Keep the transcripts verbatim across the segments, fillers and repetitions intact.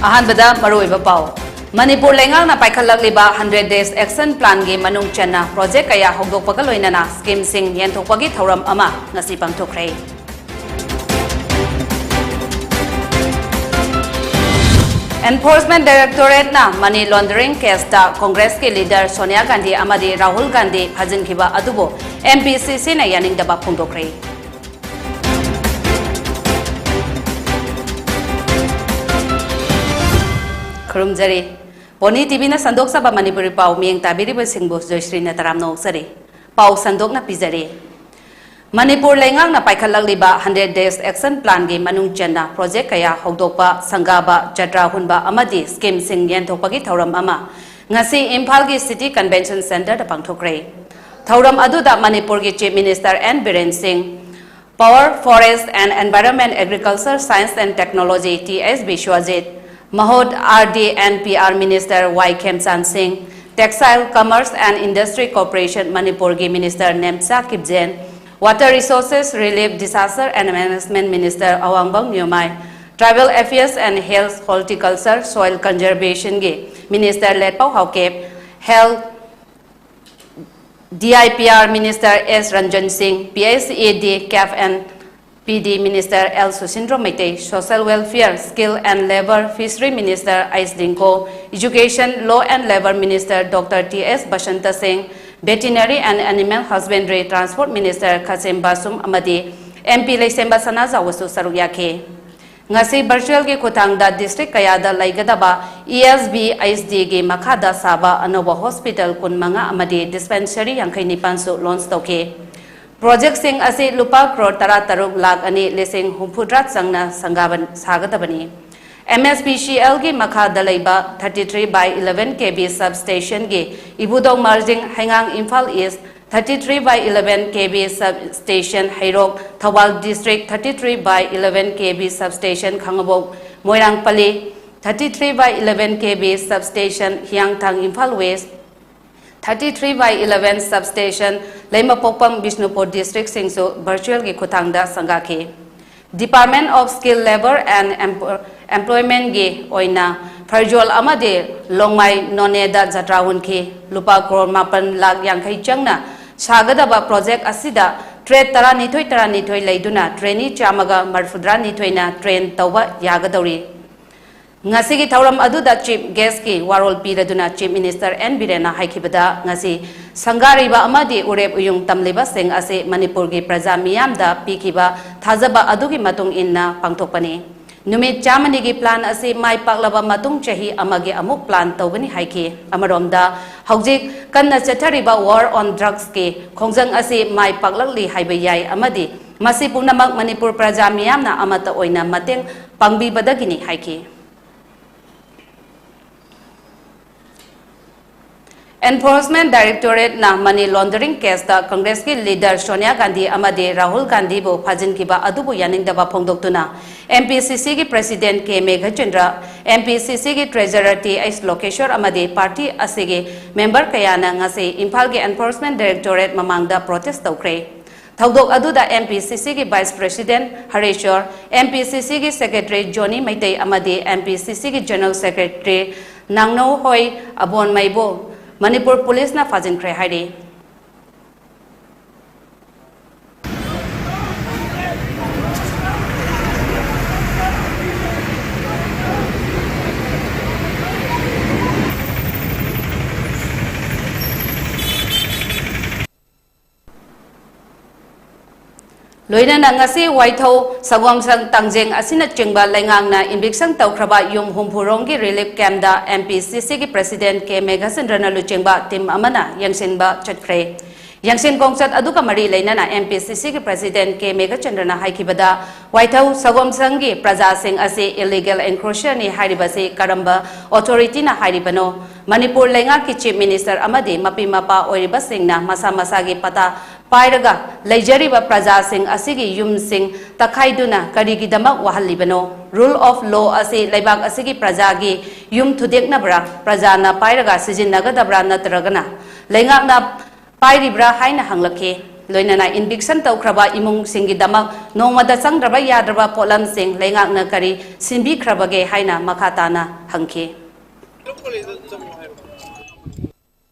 ꯑꯍꯥꯟꯕꯗ ꯃꯔꯨꯑꯣꯏꯕ ꯄꯥꯎ꯫ ꯃꯅꯤꯄꯨꯔ ꯂꯩꯉꯥꯛꯅ ꯄꯥꯏꯈꯠꯂꯛꯂꯤꯕ hundred days action planꯒꯤ ꯃꯅꯨꯡ ꯆꯟꯅ project ꯀꯌꯥ ꯍꯧꯗꯣꯛꯄꯒ ꯂꯣꯏꯅꯅ schemeꯁꯤꯡ ꯌꯦꯟꯊꯣꯛꯄꯒꯤ ꯊꯧꯔꯝ ꯑꯃ ꯉꯁꯤ ꯄꯥꯡꯊꯣꯛꯈ꯭ꯔꯦ꯫ Enforcement Directorateꯅ money laundering caseꯇ Congressꯀꯤ leader Sonia Gandhi ꯑꯃꯗꯤ ꯔꯥꯍꯨꯜ ꯒꯥꯟꯙꯤ ꯐꯥꯖꯤꯟꯈꯤꯕ ꯑꯗꯨꯕꯨ MPCCꯅ ꯌꯥꯅꯤꯡꯗꯕ ꯐꯣꯡꯗꯣꯛꯈ꯭ꯔꯦ꯫ ꯈꯨꯔꯨꯝꯖꯔꯤ꯫ ꯄꯣꯅꯤ TVꯅ ꯁꯟꯗꯣꯛꯆꯕ ꯃꯅꯤꯄꯨꯔꯤ ꯄꯥꯎ ꯃꯤꯠꯌꯦꯡ ꯇꯥꯕꯤꯔꯤꯕꯁꯤꯡꯕꯨ ꯖꯣꯏꯁ꯭ꯔꯤꯅ ꯇꯔꯥꯝꯅ ꯑꯣꯛꯆꯔꯤ꯫ ꯄꯥꯎ ꯁꯟꯗꯣꯛꯅ ꯄꯤꯖꯔꯤ꯫ ꯃꯅꯤꯄꯨꯔ ꯂꯩꯉꯥꯛꯅ ꯄꯥꯏꯈꯠꯂꯛꯂꯤꯕ hundred days action planꯒꯤ ꯃꯅꯨꯡ ꯆꯟꯅ project ꯀꯌꯥ ꯍꯧꯗꯣꯛꯄ, ꯁꯪꯒꯥꯕ, ꯖꯇ꯭ꯔꯥ ꯍꯨꯟꯕ ꯑꯃꯗꯤ schemeꯁꯤꯡ ꯌꯦꯟꯊꯣꯛꯄꯒꯤ ꯊꯧꯔꯝ ꯑꯃ ꯉꯁꯤ ꯏꯝꯐꯥꯜꯒꯤ City Convention Centreꯗ ꯄꯥꯡꯊꯣꯛꯈ꯭ꯔꯦ꯫ ꯊꯧꯔꯝ ꯑꯗꯨꯗ ꯃꯅꯤꯄꯨꯔꯒꯤ Chief Minister N ꯕꯤꯔꯦꯟ ꯁꯤꯡ, Power, Forest and Environment, Agriculture, Science and Technology Th Biswajit, ꯃꯍꯨꯠ RD and PR Minister Y ꯈꯦꯝꯆꯥꯟ ꯁꯤꯡ, Textile, Commerce and Industry Corporation ꯃꯅꯤꯄꯨꯔꯒꯤ Minister Nemcha ꯀꯤꯞꯖꯦꯟ, Water Resources, Relief, Disaster and Management Minister ꯑꯋꯥꯡꯕꯝ ꯅ꯭ꯌꯨꯃꯥꯏ, Tribal Affairs and Health, Horticulture, Soil Conservationꯒꯤ Minister ꯂꯦꯠꯄꯥꯎ ꯍꯥꯎꯀꯦꯞ, Health, DIPR Minister S Ranjan ꯁꯤꯡ, PHED, CAF and PD Minister L Susindro Meitei, Social Welfare, Skill and Labour, Fishery Minister H Dingo, Education, Law and Labour Minister Doctor Th Basanta Singh, Veterinary and Animal Husbandry, Transport Minister ꯈꯥꯁꯤꯝ ꯕꯥꯁꯨꯝ ꯑꯃꯗꯤ MP ꯂꯩꯁꯦꯝꯕ ꯁꯅꯥꯖꯥꯎꯕꯁꯨ ꯁꯔꯨꯛ ꯌꯥꯈꯤ꯫ ꯉꯁꯤ virtualꯒꯤ ꯈꯨꯠꯊꯥꯡꯗ district ꯀꯌꯥꯗ ꯂꯩꯒꯗꯕ ESBHDꯒꯤ ꯃꯈꯥꯗ ꯁꯥꯕ ꯑꯅꯧꯕ hospital ꯀꯨꯟꯃꯉꯥ ꯑꯃꯗꯤ dispensary ꯌꯥꯡꯈꯩ ꯅꯤꯄꯥꯟꯁꯨ launch ꯇꯧꯈꯤ꯫ Projectꯁꯤꯡ ꯑꯁꯤ ꯂꯨꯄꯥ ꯀ꯭ꯔꯣꯔ ꯇꯔꯥꯇꯔꯨꯛ ꯂꯥꯈ ꯑꯅꯤ ꯂꯤꯁꯤꯡ ꯍꯨꯝꯐꯨꯇꯔꯥ ꯆꯪꯅ ꯁꯪꯒꯥꯕ ꯁꯥꯒꯗꯕꯅꯤ꯫ MSPCLꯒꯤ ꯃꯈꯥꯗ ꯂꯩꯕ thirty three by eleven KV substationꯒꯤ ꯏꯕꯨꯙꯧ Marjing, ꯍꯩꯉꯥꯡ, Imphal East, thirty three by eleven KV substation Heirok, Thoubal District, thirty three by eleven KV substation ꯈꯥꯉꯕꯣꯛ, ꯃꯣꯏꯔꯥꯡ ꯄꯜꯂꯤ, thirty three by eleven KV substation Hiyangthang, Imphal West, thirty three by eleven substation ꯂꯩꯃꯄꯣꯛꯄꯝ, Bishnupur districtꯁꯤꯡꯁꯨ virtualꯒꯤ ꯈꯨꯠꯊꯥꯡꯗ ꯁꯪꯒꯥꯈꯤ꯫ Department of Skill, Labour and Empo- Employmentꯒꯤ ꯑꯣꯏꯅ ꯐꯔꯖꯣꯜ ꯑꯃꯗꯤ ꯂꯣꯡꯃꯥꯏ ꯅꯣꯅꯦꯗ ꯖꯇ꯭ꯔꯥ ꯍꯨꯟꯈꯤ꯫ ꯂꯨꯄꯥ ꯀ꯭ꯔꯣꯔ ꯃꯥꯄꯟ ꯂꯥꯈ ꯌꯥꯡꯈꯩ ꯆꯪꯅ ꯁꯥꯒꯗꯕ project ꯑꯁꯤꯗ ꯇ꯭ꯔꯦꯠ ꯇꯔꯥꯅꯤꯊꯣꯏ ꯇꯔꯥꯅꯤꯊꯣꯏ ꯂꯩꯗꯨꯅ ꯇ꯭ꯔꯦꯅꯤ ꯆꯥꯝꯃꯒ ꯃꯔꯤꯐꯨꯇꯔꯥꯅꯤꯊꯣꯏꯅ ꯇ꯭ꯔꯦꯟ ꯇꯧꯕ ꯌꯥꯒꯗꯧꯔꯤ꯫ ꯉꯁꯤꯒꯤ ꯊꯧꯔꯝ ꯑꯗꯨꯗ ꯆꯤꯐ ꯒꯦꯁꯀꯤ ꯋꯥꯔꯣꯜ ꯄꯤꯔꯗꯨꯅ ꯆꯤꯐ ꯃꯤꯅꯤꯁꯇꯔ ꯑꯦꯟ ꯕꯤꯔꯦꯟꯅ ꯍꯥꯏꯈꯤꯕꯗ, ꯉꯁꯤ ꯁꯪꯒꯥꯔꯤꯕ ꯑꯃꯗꯤ ꯎꯔꯦꯞ ꯎꯌꯨꯡ ꯇꯝꯂꯤꯕꯁꯤꯡ ꯑꯁꯤ ꯃꯅꯤꯄꯨꯔꯒꯤ ꯄ꯭ꯔꯖꯥ ꯃꯤꯌꯥꯝꯗ ꯄꯤꯈꯤꯕ ꯊꯥꯖꯕ ꯑꯗꯨꯒꯤ ꯃꯇꯨꯡ ꯏꯟꯅ ꯄꯥꯡꯊꯣꯛꯄꯅꯤ꯫ ꯅꯨꯃꯤꯠ ꯆꯥꯝꯃꯅꯤꯒꯤ ꯄ꯭ꯂꯥꯟ ꯑꯁꯤ ꯃꯥꯏ ꯄꯥꯛꯂꯕ ꯃꯇꯨꯡ ꯆꯍꯤ ꯑꯃꯒꯤ ꯑꯃꯨꯛ ꯄ꯭ꯂꯥꯟ ꯇꯧꯒꯅꯤ ꯍꯥꯏꯈꯤ꯫ ꯑꯃꯔꯣꯝꯗ, ꯍꯧꯖꯤꯛ ꯀꯟꯅ ꯆꯠꯊꯔꯤꯕ war on drugsꯀꯤ ꯈꯣꯡꯖꯪ ꯑꯁꯤ ꯃꯥꯏ ꯄꯥꯛꯂꯛꯂꯤ ꯍꯥꯏꯕ ꯌꯥꯏ ꯑꯃꯗꯤ ꯃꯁꯤ ꯄꯨꯝꯅꯃꯛ ꯃꯅꯤꯄꯨꯔ ꯄ꯭ꯔꯖꯥ ꯃꯤꯌꯥꯝꯅ ꯑꯃꯠꯇ ꯑꯣꯏꯅ ꯃꯇꯦꯡ ꯄꯥꯡꯕꯤꯕꯗꯒꯤꯅꯤ ꯍꯥꯏꯈꯤ꯫ Enforcement Directorateꯅ money laundering caseꯇ ꯀꯪꯒ꯭ꯔꯦꯁꯀꯤ ꯂꯤꯗꯔ ꯁꯣꯅꯤꯌꯥ ꯒꯥꯟꯙꯤ ꯑꯃꯗꯤ ꯔꯥꯍꯨꯜ ꯒꯥꯟꯙꯤꯕꯨ ꯐꯥꯖꯤꯟꯈꯤꯕ ꯑꯗꯨꯕꯨ ꯌꯥꯅꯤꯡꯗꯕ ꯐꯣꯡꯗꯣꯛꯇꯨꯅ ꯑꯦꯝ ꯄꯤ ꯁꯤ ꯁꯤꯒꯤ ꯄ꯭ꯔꯦꯁꯤꯗꯦꯟꯠ ꯀꯦ ꯃꯦꯘꯆꯟꯗ꯭ꯔ, ꯑꯦꯝ ꯄꯤ ꯁꯤ ꯁꯤꯒꯤ ꯇ꯭ꯔꯦꯖꯔꯔ ꯇꯤ ꯑꯩꯆ ꯂꯣꯀꯦꯁ꯭ꯋꯔ ꯑꯃꯗꯤ ꯄꯥꯔꯇꯤ ꯑꯁꯤꯒꯤ ꯃꯦꯝꯕꯔ ꯀꯌꯥꯅ ꯉꯁꯤ ꯏꯝꯐꯥꯜꯒꯤ Enforcement Directorate ꯃꯃꯥꯡꯗ ꯄ꯭ꯔꯣꯇꯦꯁ꯭ꯠ ꯇꯧꯈ꯭ꯔꯦ꯫ ꯊꯧꯗꯣꯛ ꯑꯗꯨꯗ ꯑꯦꯝ ꯄꯤ ꯁꯤ ꯁꯤꯒꯤ ꯚꯥꯏꯁ ꯄ꯭ꯔꯦꯁꯤꯗꯦꯟꯠ ꯍꯔꯦꯁ꯭ꯋꯔ, ꯑꯦꯝ ꯄꯤ ꯁꯤ ꯁꯤꯒꯤ ꯁꯦꯀ꯭ꯔꯦꯇꯔꯤ ꯖꯣꯅꯤ ꯃꯩꯇꯩ ꯑꯃꯗꯤ ꯑꯦꯝ ꯄꯤ ꯁꯤ ꯁꯤꯒꯤ ꯖꯦꯅꯔꯦꯜ ꯁꯦꯀ꯭ꯔꯦꯇꯔꯤ ꯅꯥꯡꯅꯧꯍꯣꯏ ꯑꯕꯣꯟꯃꯩꯕꯨ ꯃꯅꯤꯄꯨꯔ ꯄꯨꯂꯤꯁꯅ ꯐꯥꯖꯤꯟꯈ꯭ꯔꯦ ꯍꯥꯏꯔꯤ꯫ ꯂꯣꯏꯅꯅ ꯉꯁꯤ ꯋꯥꯏꯊꯧ, ꯁꯒꯣꯜꯁꯪ, ꯇꯥꯡꯖꯦꯡ ꯑꯁꯤꯅꯆꯤꯡꯕ ꯂꯩꯉꯥꯛꯅ ꯏꯕꯤꯛꯁꯟ ꯇꯧꯈ꯭ꯔꯕ ꯌꯨꯝ ꯍꯨꯝꯐꯨ ꯔꯣꯝꯒꯤ ꯔꯤꯂꯤꯐ ꯀꯦꯝꯞꯇ ꯑꯦꯝ ꯄꯤ ꯁꯤ ꯁꯤꯒꯤ ꯄ꯭ꯔꯦꯁꯤꯗꯦꯟꯠ ꯀꯦ ꯃꯦꯘꯆꯟꯗ꯭ꯔꯅ ꯂꯨꯆꯤꯡꯕ ꯇꯤꯝ ꯑꯃꯅ ꯌꯦꯡꯁꯤꯟꯕ ꯆꯠꯈ꯭ꯔꯦ꯫ ꯌꯦꯡꯁꯤꯟ ꯈꯣꯡꯆꯠ ꯑꯗꯨꯒ ꯃꯔꯤ ꯂꯩꯅꯅ ꯑꯦꯝ ꯄꯤ ꯁꯤ ꯁꯤꯒꯤ ꯄ꯭ꯔꯦꯁꯤꯗꯦꯟꯠ ꯀꯦ ꯃꯦꯘꯆꯟꯗ꯭ꯔꯅ ꯍꯥꯏꯈꯤꯕꯗ, ꯋꯥꯏꯊꯧ ꯁꯒꯣꯜꯁꯪꯒꯤ ꯄ꯭ꯔꯖꯥꯁꯤꯡ ꯑꯁꯤ ꯏꯂꯤꯒꯦꯜ ꯑꯦꯟꯀ꯭ꯔꯣꯆꯔꯅꯤ ꯍꯥꯏꯔꯤꯕꯁꯤ ꯀꯔꯝꯕ ꯑꯣꯊꯣꯔꯤꯇꯤꯅ ꯍꯥꯏꯔꯤꯕꯅꯣ? ꯃꯅꯤꯄꯨꯔ ꯂꯩꯉꯥꯛꯀꯤ ꯆꯤꯐ ꯃꯤꯅꯤꯁꯇꯔ ꯑꯃꯗꯤ ꯃꯄꯤ ꯃꯄꯥ ꯑꯣꯏꯔꯤꯕꯁꯤꯡꯅ ꯃꯁꯥ ꯃꯁꯥꯒꯤ ꯄꯇꯥ ꯄꯥꯏꯔꯒ ꯂꯩꯖꯔꯤꯕ ꯄ꯭ꯔꯖꯥꯁꯤꯡ ꯑꯁꯤꯒꯤ ꯌꯨꯝꯁꯤꯡ ꯇꯛꯈꯥꯏꯗꯨꯅ ꯀꯔꯤꯒꯤꯗꯃꯛ ꯋꯥꯍꯜꯂꯤꯕꯅꯣ? Rule of law ꯑꯁꯤ ꯂꯩꯕꯥꯛ ꯑꯁꯤꯒꯤ ꯄ꯭ꯔꯖꯥꯒꯤ ꯌꯨꯝ ꯊꯨꯗꯦꯛꯅꯕ꯭ꯔꯥ, ꯄ꯭ꯔꯖꯥꯅ ꯄꯥꯏꯔꯒ ꯁꯤꯖꯤꯟꯅꯒꯗꯕ꯭ꯔꯥ ꯅꯠꯇ꯭ꯔꯒꯅ ꯂꯩꯉꯥꯛꯅ ꯄꯥꯏꯔꯤꯕ꯭ꯔꯥ ꯍꯥꯏꯅ ꯍꯪꯂꯛꯈꯤ꯫ ꯂꯣꯏꯅꯅ ꯏꯟꯚꯤꯛꯁꯟ ꯇꯧꯈ꯭ꯔꯕ ꯏꯃꯨꯡꯁꯤꯡꯒꯤꯗꯃꯛ ꯅꯣꯡꯃꯗ ꯆꯪꯗ꯭ꯔꯕ ꯌꯥꯗ꯭ꯔꯕ ꯄꯣꯠꯂꯝꯁꯤꯡ ꯂꯩꯉꯥꯛꯅ ꯀꯔꯤ ꯁꯤꯟꯕꯤꯈ꯭ꯔꯕꯒꯦ ꯍꯥꯏꯅ ꯃꯈꯥ ꯇꯥꯅ ꯍꯪꯈꯤ꯫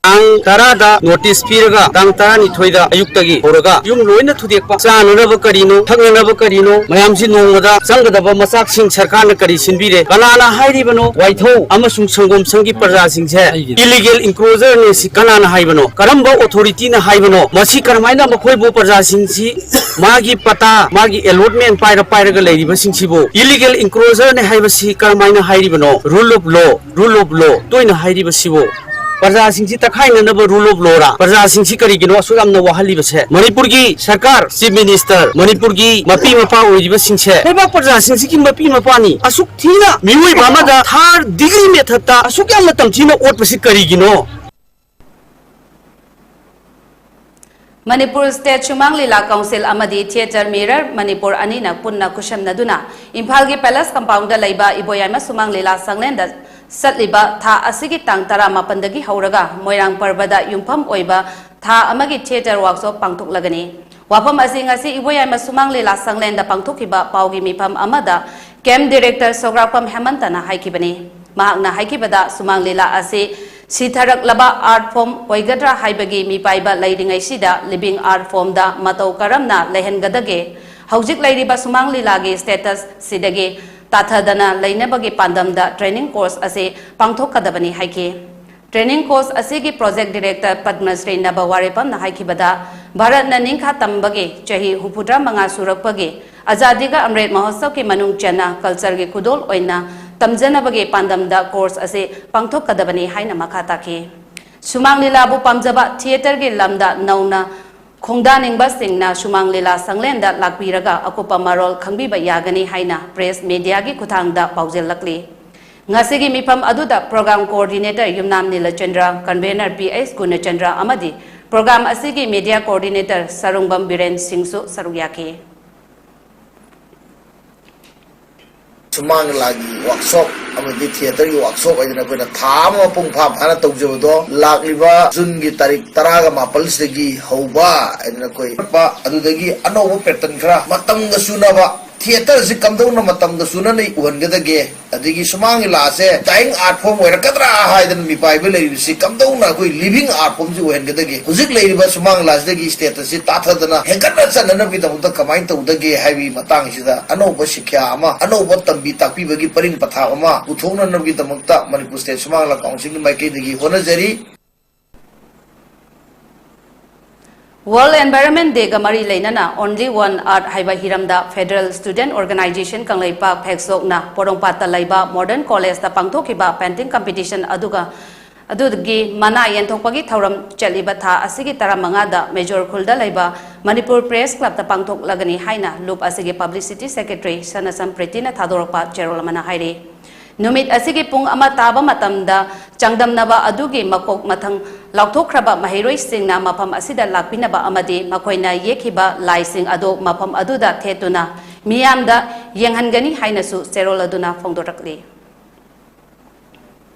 ꯇꯥꯡ ꯇꯔꯥꯗ ꯅꯣꯇꯤꯁ ꯄꯤꯔꯒ ꯇꯥꯡ ꯇꯔꯥꯅꯤꯊꯣꯏꯗ ꯑꯌꯨꯛꯇꯒꯤ ꯍꯧꯔꯒ ꯌꯨꯝ ꯂꯣꯏꯅ ꯊꯨꯗꯦꯛꯄ, ꯆꯥꯅꯅꯕ ꯀꯔꯤꯅꯣ, ꯊꯛꯅꯅꯕ ꯀꯔꯤꯅꯣ, ꯃꯌꯥꯝꯁꯤ ꯅꯣꯡꯃꯗ ꯆꯪꯒꯗꯕ ꯃꯆꯥꯛꯁꯤꯡ ꯁꯔꯀꯥꯔꯅ ꯀꯔꯤ ꯁꯤꯟꯕꯤꯔꯦ? ꯀꯅꯥꯅ ꯍꯥꯏꯔꯤꯕꯅꯣ? ꯋꯥꯏꯊꯧ ꯑꯃꯁꯨꯡ ꯁꯪꯒꯣꯝ ꯁꯪꯒꯤ ꯄ꯭ꯔꯖꯥꯁꯤꯡꯁꯦ ꯏꯂꯤꯒꯦꯜ ꯏꯟꯀ꯭ꯔꯣꯆꯔꯅꯦ ꯁꯤ ꯀꯅꯥꯅ ꯍꯥꯏꯕꯅꯣ? ꯀꯔꯝꯕ ꯑꯣꯊꯣꯔꯤꯇꯤꯅ ꯍꯥꯏꯕꯅꯣ? ꯃꯁꯤ ꯀꯔꯝꯍꯥꯏꯅ ꯃꯈꯣꯏꯕꯨ ꯄ꯭ꯔꯖꯥꯁꯤꯡꯁꯤ ꯃꯥꯒꯤ ꯄꯇꯥ, ꯃꯥꯒꯤ ꯑꯦꯂꯣꯠꯃꯦꯟ ꯄꯥꯏꯔ ꯄꯥꯏꯔꯒ ꯂꯩꯔꯤꯕꯁꯤꯡꯁꯤꯕꯨ ꯏꯂꯤꯒꯦꯜ ꯏꯟꯀ꯭ꯔꯣꯆꯔꯅꯦ ꯍꯥꯏꯕꯁꯤ ꯀꯔꯝꯍꯥꯏꯅ ꯍꯥꯏꯔꯤꯕꯅꯣ? Rule of law, rule of law ꯇꯣꯏꯅ ꯍꯥꯏꯔꯤꯕꯁꯤꯕꯨ ꯄ꯭ꯔꯖꯥꯁꯤꯡꯁꯤ ꯇꯛꯈꯥꯏꯅꯅꯕ ꯔꯨꯜ ꯑꯣꯐ ꯂꯣꯔꯥ? ꯄ꯭ꯔꯖꯥꯁꯤꯡꯁꯤ ꯀꯔꯤꯒꯤꯅꯣ ꯑꯁꯨꯛ ꯌꯥꯝꯅ ꯋꯥꯍꯜꯂꯤꯕꯁꯦ? ꯃꯅꯤꯄꯨꯔꯒꯤ ꯁꯔꯀꯥꯔ, ꯆꯤꯐ ꯃꯤꯅꯤꯁꯇꯔ, ꯃꯅꯤꯄꯨꯔꯒꯤ ꯃꯄꯤ ꯃꯄꯥ ꯑꯣꯏꯔꯤꯕꯁꯤꯡꯁꯦ ꯂꯩꯕꯥꯛ ꯄ꯭ꯔꯖꯥꯁꯤꯡꯁꯤꯒꯤ ꯃꯄꯤ ꯃꯄꯥꯅꯤ꯫ ꯑꯁꯨꯛ ꯊꯤꯅ ꯃꯤꯑꯣꯏꯕ ꯑꯃꯗ ꯊꯥꯔ ꯗꯤꯒ꯭ꯔꯤ ꯃꯦꯊꯠꯇ ꯑꯁꯨꯛ ꯌꯥꯝꯅ ꯇꯝꯊꯤꯅ ꯑꯣꯠꯄꯁꯤ ꯀꯔꯤꯒꯤꯅꯣ? ꯃꯅꯤꯄꯨꯔ ꯁ꯭ꯇꯦꯠ ꯁꯨꯃꯥꯡ ꯂꯤꯂꯥ ꯀꯥꯎꯟꯁꯤꯜ ꯑꯃꯗꯤ ꯊꯤꯌꯦꯇꯔ ꯃꯤꯔꯔ ꯃꯅꯤꯄꯨꯔ ꯑꯅꯤꯅ ꯄꯨꯟꯅ ꯈꯨꯠꯁꯝꯅꯗꯨꯅ ꯏꯝꯐꯥꯜꯒꯤ ꯄꯦꯂꯦꯁ ꯀꯝꯄꯥꯎꯟꯗ ꯂꯩꯕ ꯏꯕꯣꯌꯥꯏꯃ ꯁꯨꯃꯥꯡ ꯂꯤꯂꯥ ꯁꯪꯂꯦꯟꯗ ꯆꯠꯂꯤꯕ ꯊꯥ ꯑꯁꯤꯒꯤ ꯇꯥꯡ ꯇꯔꯥꯃꯥꯄꯟꯗꯒꯤ ꯍꯧꯔꯒ ꯃꯣꯏꯔꯥꯡ ꯄꯔꯕꯗ ꯌꯨꯝꯐꯝ ꯑꯣꯏꯕ ꯊꯥ ꯑꯃꯒꯤ ꯊꯤꯌꯦꯇꯔ ꯋꯥꯔꯛꯁꯣꯞ ꯄꯥꯡꯊꯣꯛꯂꯒꯅꯤ꯫ ꯋꯥꯐꯝ ꯑꯁꯤ ꯉꯁꯤ ꯏꯕꯣꯌꯥꯏꯃ ꯁꯨꯃꯥꯡ ꯂꯤꯂꯥ ꯁꯪꯂꯦꯟꯗ ꯄꯥꯡꯊꯣꯛꯈꯤꯕ ꯄꯥꯎꯒꯤ ꯃꯤꯐꯝ ꯑꯃꯗ ꯀꯦꯝꯞ ꯗꯤꯔꯦꯛꯇꯔ ꯁꯣꯒ꯭ꯔꯥꯛꯄꯝ ꯍꯦꯃꯟꯇꯅ ꯍꯥꯏꯈꯤꯕꯅꯤ꯫ ꯃꯍꯥꯛꯅ ꯍꯥꯏꯈꯤꯕꯗ, ꯁꯨꯃꯥꯡ ꯂꯤꯂꯥ ꯑꯁꯤ ꯁꯤꯊꯔꯛꯂꯕ ꯑꯥꯔꯠ ꯐꯣꯔꯝ ꯑꯣꯏꯒꯗ꯭ꯔꯥ ꯍꯥꯏꯕꯒꯤ ꯃꯤꯄꯥꯏꯕ ꯂꯩꯔꯤꯉꯩꯁꯤꯗ ꯂꯤꯕꯤꯡ ꯑꯥꯔꯠ ꯐꯣꯔꯝꯗ ꯃꯇꯧ ꯀꯔꯝꯅ ꯂꯩꯍꯟꯒꯗꯒꯦ? ꯍꯧꯖꯤꯛ ꯂꯩꯔꯤꯕ ꯁꯨꯃꯥꯡ ꯂꯤꯂꯥꯒꯤ ꯁ꯭ꯇꯦꯇꯁ ꯁꯤꯗꯒꯤ ꯇꯥꯊꯗꯅ ꯂꯩꯅꯕꯒꯤ ꯄꯥꯟꯗꯝꯗ ꯇ꯭ꯔꯦꯅꯤꯡ ꯀꯣꯔꯁ ꯑꯁꯤ ꯄꯥꯡꯊꯣꯛꯀꯗꯕꯅꯤ ꯍꯥꯏꯈꯤ꯫ ꯇ꯭ꯔꯦꯅꯤꯡ ꯀꯣꯔꯁ ꯑꯁꯤꯒꯤ ꯄ꯭ꯔꯣꯖꯦꯛ ꯗꯤꯔꯦꯛꯇꯔ ꯄꯗꯃꯁ꯭ꯔꯤ ꯅꯕ ꯋꯥꯔꯦꯄꯝꯅ ꯍꯥꯏꯈꯤꯕꯗ, ꯚꯥꯔꯠꯅ ꯅꯤꯡꯈꯥ ꯇꯝꯕꯒꯤ ꯆꯍꯤ ꯍꯨꯝꯐꯨꯇꯔꯥ ꯃꯉꯥ ꯁꯨꯔꯛꯄꯒꯤ ꯑꯖꯥꯗꯤ ꯀ ꯑꯃ꯭ꯔꯤꯠ ꯃꯍꯣꯠꯁꯕꯀꯤ ꯃꯅꯨꯡ ꯆꯟꯅ ꯀꯜꯆꯔꯒꯤ ꯈꯨꯗꯣꯜ ꯑꯣꯏꯅ ꯇꯝꯖꯅꯕꯒꯤ ꯄꯥꯟꯗꯝꯗ ꯀꯣꯔꯁ ꯑꯁꯤ ꯄꯥꯡꯊꯣꯛꯀꯗꯕꯅꯤ ꯍꯥꯏꯅ ꯃꯈꯥ ꯇꯥꯈꯤ꯫ ꯁꯨꯃꯥꯡ ꯂꯤꯂꯥꯕꯨ ꯄꯥꯝꯖꯕ ꯊꯤꯌꯦꯇꯔꯒꯤ ꯂꯝꯗ ꯅꯧꯅ ꯈꯣꯡꯗꯥꯅꯤꯡꯕꯁꯤꯡꯅ ꯁꯨꯃꯥꯡ ꯂꯤꯂꯥ ꯁꯪꯂꯦꯟꯗ ꯂꯥꯛꯄꯤꯔꯒ ꯑꯀꯨꯞꯄ ꯃꯔꯣꯜ ꯈꯪꯕꯤꯕ ꯌꯥꯒꯅꯤ ꯍꯥꯏꯅ ꯄ꯭ꯔꯦꯁ ꯃꯦꯗꯤꯌꯥꯒꯤ ꯈꯨꯠꯊꯥꯡꯗ ꯄꯥꯎꯖꯦꯜꯂꯛꯂꯤ꯫ ꯉꯁꯤꯒꯤ ꯃꯤꯐꯝ ꯑꯗꯨꯗ ꯄ꯭ꯔꯣꯒ꯭ꯔꯥꯝ ꯀꯣꯑꯣꯔꯗꯤꯅꯦꯇꯔ ꯌꯨꯝꯅꯥꯝ ꯅꯤꯂꯆꯟꯗ꯭ꯔ, ꯀꯟꯚꯦꯅꯔ ꯄꯤ ꯑꯩꯆ ꯒꯨꯅꯆꯟꯗ꯭ꯔ ꯑꯃꯗꯤ ꯄ꯭ꯔꯣꯒ꯭ꯔꯥꯝ ꯑꯁꯤꯒꯤ ꯃꯦꯗꯤꯌꯥ ꯀꯣꯑꯣꯔꯗꯤꯅꯦꯇꯔ ꯁꯔꯨꯡꯕꯝ ꯕꯤꯔꯦꯟ ꯁꯤꯡꯁꯨ ꯁꯔꯨꯛ ꯌꯥꯈꯤ꯫ ꯁꯨꯃꯥꯡ ꯂꯤꯂꯥꯒꯤ ꯋꯥꯔꯛꯁꯣꯞ ꯑꯃꯗꯤ theatreꯒꯤ workshop ꯍꯥꯏꯗꯅ ꯑꯩꯈꯣꯏꯅ ꯊꯥ ꯑꯃ ꯃꯄꯨꯡ ꯐꯥ ꯐꯥꯅ ꯇꯧꯖꯕꯗꯣ ꯂꯥꯛꯂꯤꯕ Juneꯒꯤ ꯇꯥꯔꯤꯛ ꯇꯔꯥꯒ ꯃꯥꯄꯜꯁꯤꯗꯒꯤ ꯍꯧꯕ ꯍꯥꯏꯗꯅ ꯑꯩꯈꯣꯏ ꯑꯗꯨꯗꯒꯤ ꯑꯅꯧꯕ pattern ꯈꯔ ꯃꯇꯝꯒ ꯆꯨꯅꯕ theatreꯁꯤ ꯀꯝꯗꯧꯅ ꯃꯇꯝꯒ ꯆꯨꯅꯅ ꯎꯍꯟꯒꯗꯒꯦ, ꯑꯗꯒꯤ ꯁꯨꯃꯥꯡ ꯂꯤꯂꯥꯁꯦ dying art form ꯑꯣꯏꯔꯛꯀꯗ꯭ꯔꯥ ꯍꯥꯏꯗꯅ ꯃꯤꯄꯥꯏꯕ ꯂꯩꯔꯤꯕꯁꯤ ꯀꯝꯗꯧꯅ ꯑꯩꯈꯣꯏ living art formꯁꯤ ꯑꯣꯏꯍꯟꯒꯗꯒꯦ, ꯍꯧꯖꯤꯛ ꯂꯩꯔꯤꯕ ꯁꯨꯃꯥꯡ ꯂꯤꯂꯥꯁꯤꯗꯒꯤ statusꯁꯤ ꯇꯥꯊꯗꯅ ꯍꯦꯟꯒꯠꯅ ꯆꯠꯅꯅꯕꯒꯤꯗꯃꯛꯇ ꯀꯃꯥꯏꯅ ꯇꯧꯗꯒꯦ ꯍꯥꯏꯕꯒꯤ ꯃꯇꯥꯡꯁꯤꯗ ꯑꯅꯧꯕ ꯁꯤꯛꯈ꯭ꯌꯥ ꯑꯃ, ꯑꯅꯧꯕ ꯇꯝꯕꯤ ꯇꯥꯛꯄꯤꯕꯒꯤ ꯄꯔꯤꯡ ꯄꯊꯥꯞ ꯑꯃ ꯄꯨꯊꯣꯛꯅꯅꯕꯒꯤꯗꯃꯛꯇ Manipur State ꯁꯨꯃꯥꯡ ꯂꯤꯂꯥ Councilꯒꯤ ꯃꯥꯏꯀꯩꯗꯒꯤ ꯍꯣꯠꯅꯖꯔꯤ꯫ World Environment Dayꯒ ꯃꯔꯤ ꯂꯩꯅꯅ Only One Earth ꯍꯥꯏꯕ ꯍꯤꯔꯝꯗ Federal Student Organisation ꯀꯪꯂꯩꯄꯥꯛ ꯐꯦꯛꯁꯣꯛꯅ ꯄꯣꯔꯣꯝꯄꯥꯠꯇ ꯂꯩꯕ Modern Collegeꯇ ꯄꯥꯡꯊꯣꯛꯈꯤꯕ painting competition ꯑꯗꯨꯒ ꯑꯗꯨꯒꯤ ꯃꯅꯥ ꯌꯦꯟꯊꯣꯛꯄꯒꯤ ꯊꯧꯔꯝ ꯆꯠꯂꯤꯕ ꯊꯥ ꯑꯁꯤꯒꯤ ꯇꯔꯥꯃꯉꯥꯗ ꯃꯦꯖꯣꯔ ꯈꯨꯜꯗ ꯂꯩꯕ ꯃꯅꯤꯄꯨꯔ Press Clubꯇ ꯄꯥꯡꯊꯣꯛꯂꯒꯅꯤ ꯍꯥꯏꯅ ꯂꯨꯞ ꯑꯁꯤꯒꯤ publicity secretary ꯁꯅꯁꯝ ꯄ꯭ꯔꯤꯇꯤꯅ ꯊꯥꯗꯣꯔꯛꯄ ꯆꯦꯔꯣꯜ ꯑꯃꯅ ꯍꯥꯏꯔꯤ꯫ ꯅꯨꯃꯤꯠ ꯑꯁꯤꯒꯤ ꯄꯨꯡ ꯑꯃ ꯇꯥꯕ ꯃꯇꯝꯗ ꯆꯥꯡꯗꯝꯅꯕ ꯑꯗꯨꯒꯤ ꯃꯀꯣꯛ ꯃꯊꯪ ꯂꯥꯎꯊꯣꯛꯈ꯭ꯔꯕ ꯃꯍꯩꯔꯣꯏꯁꯤꯡꯅ ꯃꯐꯝ ꯑꯁꯤꯗ ꯂꯥꯛꯄꯤꯅꯕ ꯑꯃꯗꯤ ꯃꯈꯣꯏꯅ ꯌꯦꯛꯈꯤꯕ ꯂꯥꯏꯁꯤꯡ ꯑꯗꯨ ꯃꯐꯝ ꯑꯗꯨꯗ ꯊꯦꯠꯇꯨꯅ ꯃꯤꯌꯥꯝꯗ ꯌꯦꯡꯍꯟꯒꯅꯤ ꯍꯥꯏꯅꯁꯨ ꯆꯦꯔꯣꯜ ꯑꯗꯨꯅ ꯐꯣꯡꯗꯣꯔꯛꯂꯤ꯫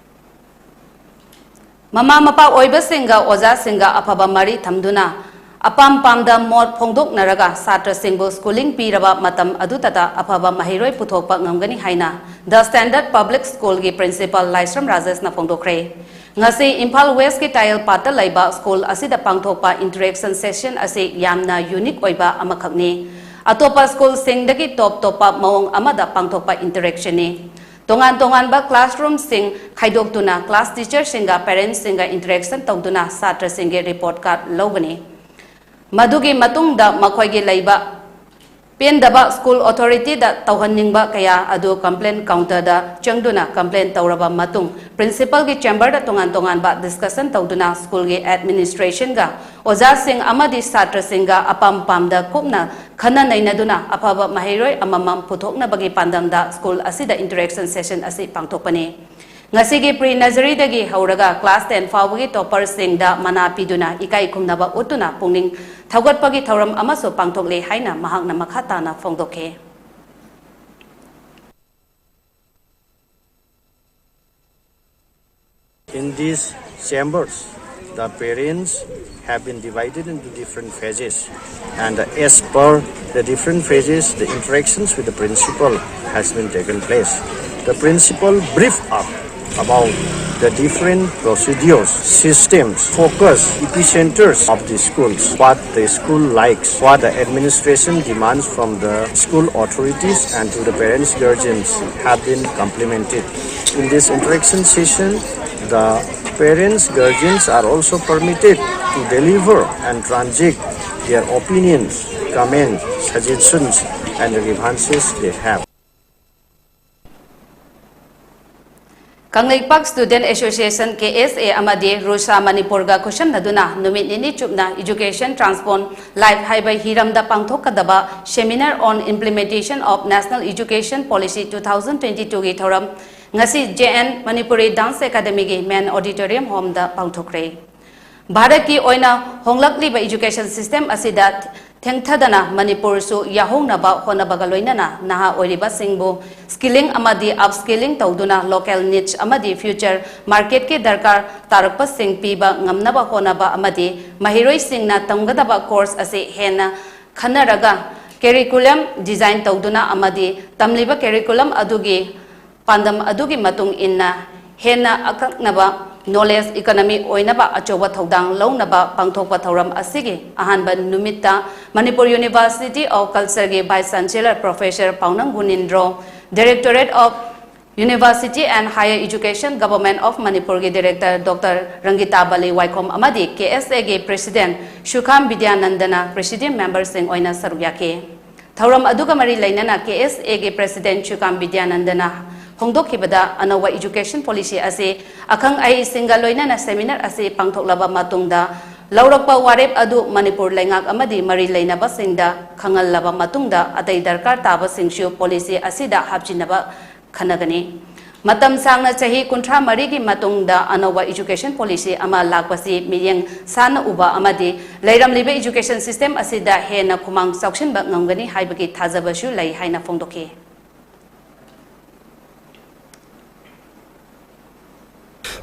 ꯃꯃꯥ ꯃꯄꯥ ꯑꯣꯏꯕꯁꯤꯡꯒ ꯑꯣꯖꯥꯁꯤꯡꯒ ꯑꯐꯕ ꯃꯔꯤ ꯊꯝꯗꯨꯅ ꯑꯄꯥꯝ ꯄꯥꯝꯗ ꯃꯣꯠ ꯐꯣꯡꯗꯣꯛꯅꯔꯒ ꯁꯥꯇ꯭ꯔꯁꯤꯡꯕꯨ schooling ꯄꯤꯔꯕ ꯃꯇꯝ ꯑꯗꯨꯗꯇ ꯑꯐꯕ ꯃꯍꯩꯔꯣꯏ ꯄꯨꯊꯣꯛꯄ ꯉꯝꯒꯅꯤ ꯍꯥꯏꯅ The Standard Public Schoolꯒꯤ principal ꯂꯥꯏꯁ꯭ꯔꯝ ꯔꯥꯖꯦꯁꯅ ꯐꯣꯡꯗꯣꯛꯈ꯭ꯔꯦ꯫ ꯉꯁꯤ ꯏꯝꯐꯥꯜ Westꯀꯤ ꯇꯥꯌꯦꯜꯄꯥꯠꯇ ꯂꯩꯕ school ꯑꯁꯤꯗ ꯄꯥꯡꯊꯣꯛꯄ interaction session ꯑꯁꯤ ꯌꯥꯝꯅ unique ꯑꯣꯏꯕ ꯑꯃꯈꯛꯅꯤ꯫ ꯑꯇꯣꯞꯄ schoolꯁꯤꯡꯗꯒꯤ top ꯇꯣꯞꯄ ꯃꯑꯣꯡ ꯑꯃꯗ ꯄꯥꯡꯊꯣꯛꯄ interactionꯅꯤ꯫ ꯇꯣꯉꯥꯟ ꯇꯣꯉꯥꯟꯕ classroomꯁꯤꯡ ꯈꯥꯏꯗꯣꯛꯇꯨꯅ class teacherꯁꯤꯡꯒ parentsꯁꯤꯡꯒ interaction ꯇꯧꯗꯨꯅ ꯁꯥꯇ꯭ꯔꯁꯤꯡꯒꯤ report card ꯂꯧꯒꯅꯤ꯫ ꯃꯗꯨꯒꯤ ꯃꯇꯨꯡꯗ ꯃꯈꯣꯏꯒꯤ ꯂꯩꯕ ꯄꯦꯟꯗꯕ school authorityꯗ ꯇꯧꯍꯟꯅꯤꯡꯕ ꯀꯌꯥ ꯑꯗꯨ complaint counterꯗ ꯆꯪꯗꯨꯅ complaint ꯇꯧꯔꯕ ꯃꯇꯨꯡ principalꯒꯤ chamberꯗ ꯇꯣꯉꯥꯟ ꯇꯣꯉꯥꯟꯕ discussion ꯇꯧꯗꯨꯅ schoolꯒꯤ administrationꯒ ꯑꯣꯖꯥꯁꯤꯡ ꯑꯃꯗꯤ ꯁꯥꯇ꯭ꯔꯁꯤꯡꯒ ꯑꯄꯥꯝ ꯄꯥꯝꯗ ꯀꯨꯞꯅ ꯈꯟꯅ ꯅꯩꯅꯗꯨꯅ ꯑꯐꯕ ꯃꯍꯩꯔꯣꯏ ꯑꯃꯃꯝ ꯄꯨꯊꯣꯛꯅꯕꯒꯤ ꯄꯥꯟꯗꯝꯗ school ꯑꯁꯤꯗ interaction session ꯑꯁꯤ ꯄꯥꯡꯊꯣꯛꯄꯅꯤ꯫ ꯉꯁꯤꯒꯤ pre nurseryꯗꯒꯤ ꯍꯧꯔꯒ class ten ꯐꯥꯎꯕꯒꯤ topperꯁꯤꯡꯗ ꯃꯅꯥ ꯄꯤꯗꯨꯅ ꯏꯀꯥꯏ ꯈꯨꯝꯅꯕ ꯎꯠꯇꯨꯅ ꯄꯨꯛꯅꯤꯡ ꯊꯧꯒꯠꯄꯒꯤ ꯊꯧꯔꯝ ꯑꯃꯁꯨ ꯄꯥꯡꯊꯣꯛꯂꯦ ꯍꯥꯏꯅ ꯃꯍꯥꯛꯅ ꯃꯈꯥ ꯇꯥꯅ ꯐꯣꯡꯗꯣꯛꯈꯤ꯫ In these chambers, the parents have been divided into different phases, and as per the different phases, the interactions with the principal has been taken place. The principal briefed up about the different procedures, systems, focus, epicenters of the schools, what the school likes, what the administration demands from the school authorities and to the parents, guardians have been complemented. In this interaction session, the parents, guardians are also permitted to deliver and transact their opinions, comments, suggestions, and the grievances they have. Kangleipak Student Association, K S A, ꯑꯃꯗꯤ RUSA ꯃꯅꯤꯄꯨꯔꯒ ꯈꯨꯠꯁꯝꯅꯗꯨꯅ ꯅꯨꯃꯤꯠ ꯅꯤꯅꯤ ꯆꯨꯞꯅ Education Transform Life ꯍꯥꯏꯕ ꯍꯤꯔꯝꯗ ꯄꯥꯡꯊꯣꯛꯀꯗꯕ Seminar on Implementation of National Education Policy two thousand twenty-two ꯒꯤ ꯊꯧꯔꯝ ꯉꯁꯤ J N Manipuri Dance Academyꯒꯤ Main Auditorium Homeꯗ ꯄꯥꯡꯊꯣꯛꯈ꯭ꯔꯦ꯫ ꯚꯥꯔꯠꯀꯤ ꯑꯣꯏꯅ ꯍꯣꯡꯂꯛꯂꯤꯕ education system ꯑꯁꯤꯗ ꯊꯦꯡꯊꯗꯅ ꯃꯅꯤꯄꯨꯔꯁꯨ ꯌꯥꯎꯍꯧꯅꯕ ꯍꯣꯠꯅꯕꯒ ꯂꯣꯏꯅꯅ ꯅꯍꯥ ꯑꯣꯏꯔꯤꯕꯁꯤꯡꯕꯨ skilling ꯑꯃꯗꯤ upskilling ꯇꯧꯗꯨꯅ local niche ꯑꯃꯗꯤ future marketꯀꯤ ꯗꯔꯀꯥꯔ ꯇꯥꯔꯛꯄꯁꯤꯡ ꯄꯤꯕ ꯉꯝꯅꯕ ꯍꯣꯠꯅꯕ ꯑꯃꯗꯤ ꯃꯍꯩꯔꯣꯏꯁꯤꯡꯅ ꯇꯝꯒꯗꯕ course ꯑꯁꯤ ꯍꯦꯟꯅ ꯈꯟꯅꯔꯒ curriculum design ꯇꯧꯗꯨꯅ ꯑꯃꯗꯤ ꯇꯝꯂꯤꯕ curriculum ꯑꯗꯨꯒꯤ ꯄꯥꯟꯗꯝ ꯑꯗꯨꯒꯤ ꯃꯇꯨꯡ ꯏꯟꯅ ꯍꯦꯟꯅ ꯑꯀꯛꯅꯕ knowledge economy ꯑꯣꯏꯅꯕ ꯑꯆꯧꯕ ꯊꯧꯗꯥꯡ ꯂꯧꯅꯕ ꯄꯥꯡꯊꯣꯛꯄ ꯊꯧꯔꯝ ꯑꯁꯤꯒꯤ ꯑꯍꯥꯟꯕ ꯅꯨꯃꯤꯠꯇ Manipur University of Cultureꯒꯤ Vice Chancellor Professor ꯄꯥꯎꯅꯝ ꯒꯨꯅꯤꯟꯗ꯭ꯔꯣ, Directorate of University and Higher Education, Government of Manipurꯒꯤ Director Doctor ꯔꯪꯒꯤꯇꯥ Bali ꯋꯥꯏꯈꯣꯝ ꯑꯃꯗꯤ K S Aꯒꯤ President ꯁꯨꯈꯥꯝ ꯕꯤꯗ꯭ꯌꯥꯅꯟꯗꯅ Presidium Memberꯁꯤꯡ ꯑꯣꯏꯅ ꯁꯔꯨꯛ ꯌꯥꯈꯤ꯫ ꯊꯧꯔꯝ ꯑꯗꯨꯒ ꯃꯔꯤ ꯂꯩꯅꯅ K S Aꯒꯤ President ꯁꯨꯈꯥꯝ ꯕꯤꯗ꯭ꯌꯥꯅꯟꯗꯅ ꯐꯣꯡꯗꯣꯛꯈꯤꯕꯗ ꯑꯅꯧꯕ education policy ꯑꯁꯤ ꯑꯈꯪ ꯑꯍꯩꯁꯤꯡꯒ ꯂꯣꯏꯅꯅ seminar ꯑꯁꯤ ꯄꯥꯡꯊꯣꯛꯂꯕ ꯃꯇꯨꯡꯗ ꯂꯧꯔꯛꯄ ꯋꯥꯔꯦꯞ ꯑꯗꯨ ꯃꯅꯤꯄꯨꯔ ꯂꯩꯉꯥꯛ ꯑꯃꯗꯤ ꯃꯔꯤ ꯂꯩꯅꯕꯁꯤꯡꯗ ꯈꯪꯍꯜꯂꯕ ꯃꯇꯨꯡꯗ ꯑꯇꯩ ꯗꯔꯀꯥꯔ ꯇꯥꯕꯁꯤꯡꯁꯨ policy ꯑꯁꯤꯗ ꯍꯥꯞꯆꯤꯟꯅꯕ ꯈꯟꯅꯒꯅꯤ꯫ ꯃꯇꯝ ꯁꯥꯡꯅ ꯆꯍꯤ ꯀꯨꯟꯊ꯭ꯔꯥ ꯃꯔꯤꯒꯤ ꯃꯇꯨꯡꯗ ꯑꯅꯧꯕ education policy ꯑꯃ ꯂꯥꯛꯄꯁꯤ ꯃꯤꯠꯌꯦꯡ ꯁꯥꯟꯅ ꯎꯕ ꯑꯃꯗꯤ ꯂꯩꯔꯝꯂꯤꯕ education system ꯑꯁꯤꯗ ꯍꯦꯟꯅ ꯈꯨꯃꯥꯡ ꯆꯥꯎꯁꯤꯟꯕ ꯉꯝꯒꯅꯤ ꯍꯥꯏꯕꯒꯤ ꯊꯥꯖꯕꯁꯨ ꯂꯩ ꯍꯥꯏꯅ ꯐꯣꯡꯗꯣꯛꯈꯤ꯫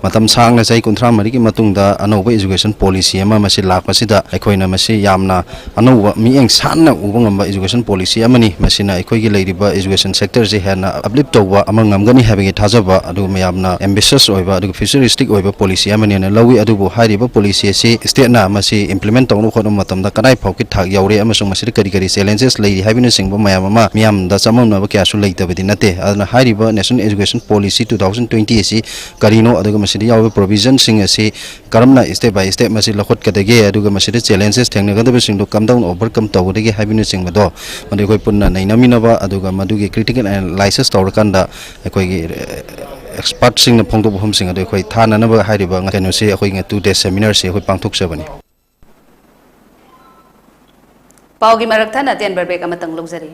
ꯃꯇꯝ ꯁꯥꯡꯅ, ꯆꯍꯤ ꯀꯨꯟꯊ꯭ꯔꯥ ꯃꯔꯤꯒꯤ ꯃꯇꯨꯡꯗ ꯑꯅꯧꯕ education policy ꯑꯃ ꯃꯁꯤ ꯂꯥꯛꯄꯁꯤꯗ, ꯑꯩꯈꯣꯏꯅ ꯃꯁꯤ ꯌꯥꯝꯅ ꯑꯅꯧꯕ, ꯃꯤꯠꯌꯦꯡ ꯁꯥꯟꯅ ꯎꯕ ꯉꯝꯕ education policy ꯑꯃꯅꯤ꯫ ꯃꯁꯤꯅ ꯑꯩꯈꯣꯏꯒꯤ ꯂꯩꯔꯤꯕ education sectorꯁꯤ ꯍꯦꯟꯅ uplift ꯇꯧꯕ ꯑꯃ ꯉꯝꯒꯅꯤ ꯍꯥꯏꯕꯒꯤ ꯊꯥꯖꯕ, ꯑꯗꯨꯒ ꯌꯥꯝꯅ ambitious ꯑꯣꯏꯕ, ꯑꯗꯨꯒ futuristic ꯑꯣꯏꯕ policy ꯑꯃꯅꯦꯅ ꯂꯧꯏ꯫ ꯑꯗꯨꯕꯨ ꯍꯥꯏꯔꯤꯕ policy ꯑꯁꯤ stateꯅ ꯃꯁꯤ implement ꯇꯧꯅꯕ ꯍꯣꯠꯅꯕ ꯃꯇꯝꯗ ꯀꯗꯥꯏ ꯐꯥꯎꯒꯤ ꯊꯥꯛ ꯌꯧꯔꯦ ꯑꯃꯁꯨꯡ ꯃꯁꯤꯗ ꯀꯔꯤ ꯀꯔꯤ challenges ꯂꯩꯔꯤ ꯍꯥꯏꯕꯅꯆꯤꯡꯕ ꯃꯌꯥꯝ ꯑꯃ ꯃꯤꯌꯥꯝꯗ ꯆꯃꯝꯅꯕ ꯀꯌꯥꯁꯨ ꯂꯩꯇꯕꯗꯤ ꯅꯠꯇꯦ꯫ ꯑꯗꯨꯅ ꯍꯥꯏꯔꯤꯕ National Education Policy two thousand twenty ꯑꯁꯤ ꯀꯔꯤꯅꯣ, ꯑꯗꯨꯒ ꯃꯁꯤꯗ ꯌꯥꯎꯔꯤꯕ provisionꯁꯤꯡ ꯑꯁꯤ ꯀꯔꯝꯅ step by step ꯃꯁꯤ ꯂꯧꯈꯠꯀꯗꯒꯦ, ꯑꯗꯨꯒ ꯃꯁꯤꯗ challenges ꯊꯦꯡꯅꯒꯗꯕꯁꯤꯡꯗꯣ ꯀꯝꯗꯧꯅ overcome ꯇꯧꯒꯗꯒꯦ ꯍꯥꯏꯕꯅꯆꯤꯡꯕꯗꯣ, ꯃꯗꯨ ꯑꯩꯈꯣꯏ ꯄꯨꯟꯅ ꯅꯩꯅꯃꯤꯟꯅꯕ, ꯑꯗꯨꯒ ꯃꯗꯨꯒꯤ critical analysis ꯇꯧꯔꯀꯥꯟꯗ ꯑꯩꯈꯣꯏꯒꯤ, ꯑꯦ, expertꯁꯤꯡꯅ ꯐꯣꯡꯗꯣꯛꯄ ꯋꯥꯐꯝꯁꯤꯡ ꯑꯗꯨ ꯑꯩꯈꯣꯏ ꯊꯥꯅꯅꯕ ꯍꯥꯏꯔꯤꯕ ꯀꯩꯅꯣꯁꯤ, ꯑꯩꯈꯣꯏ two day seminar ꯁꯤ ꯑꯩꯈꯣꯏ ꯄꯥꯡꯊꯣꯛꯆꯕꯅꯤ꯫ ꯄꯥꯎꯒꯤ ꯃꯔꯛ ꯊꯠꯅ ꯑꯇꯦꯟꯕ break ꯑꯃꯇꯪ ꯂꯧꯖꯔꯤ꯫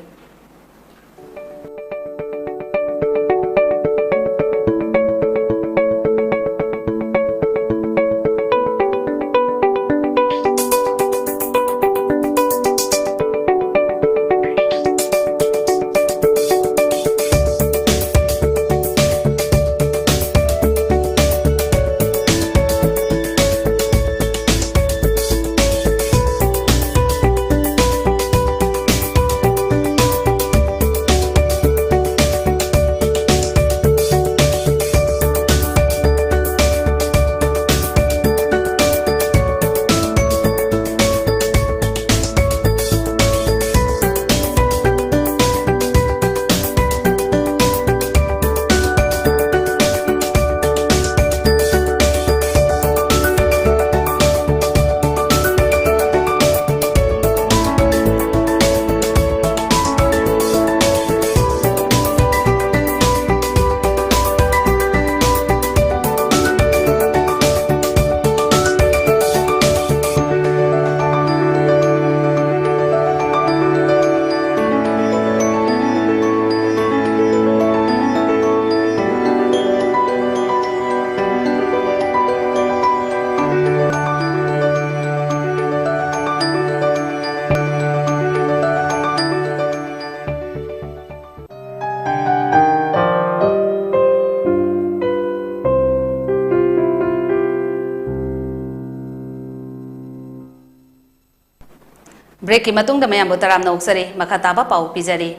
ꯕ꯭ꯔꯦꯛꯀꯤ ꯃꯇꯨꯡꯗ ꯃꯌꯥꯝꯕꯨ ꯇꯔꯥꯝꯅ ꯑꯣꯛꯆꯔꯤ꯫ ꯃꯈꯥ ꯇꯥꯕ ꯄꯥꯎ ꯄꯤꯖꯔꯤ꯫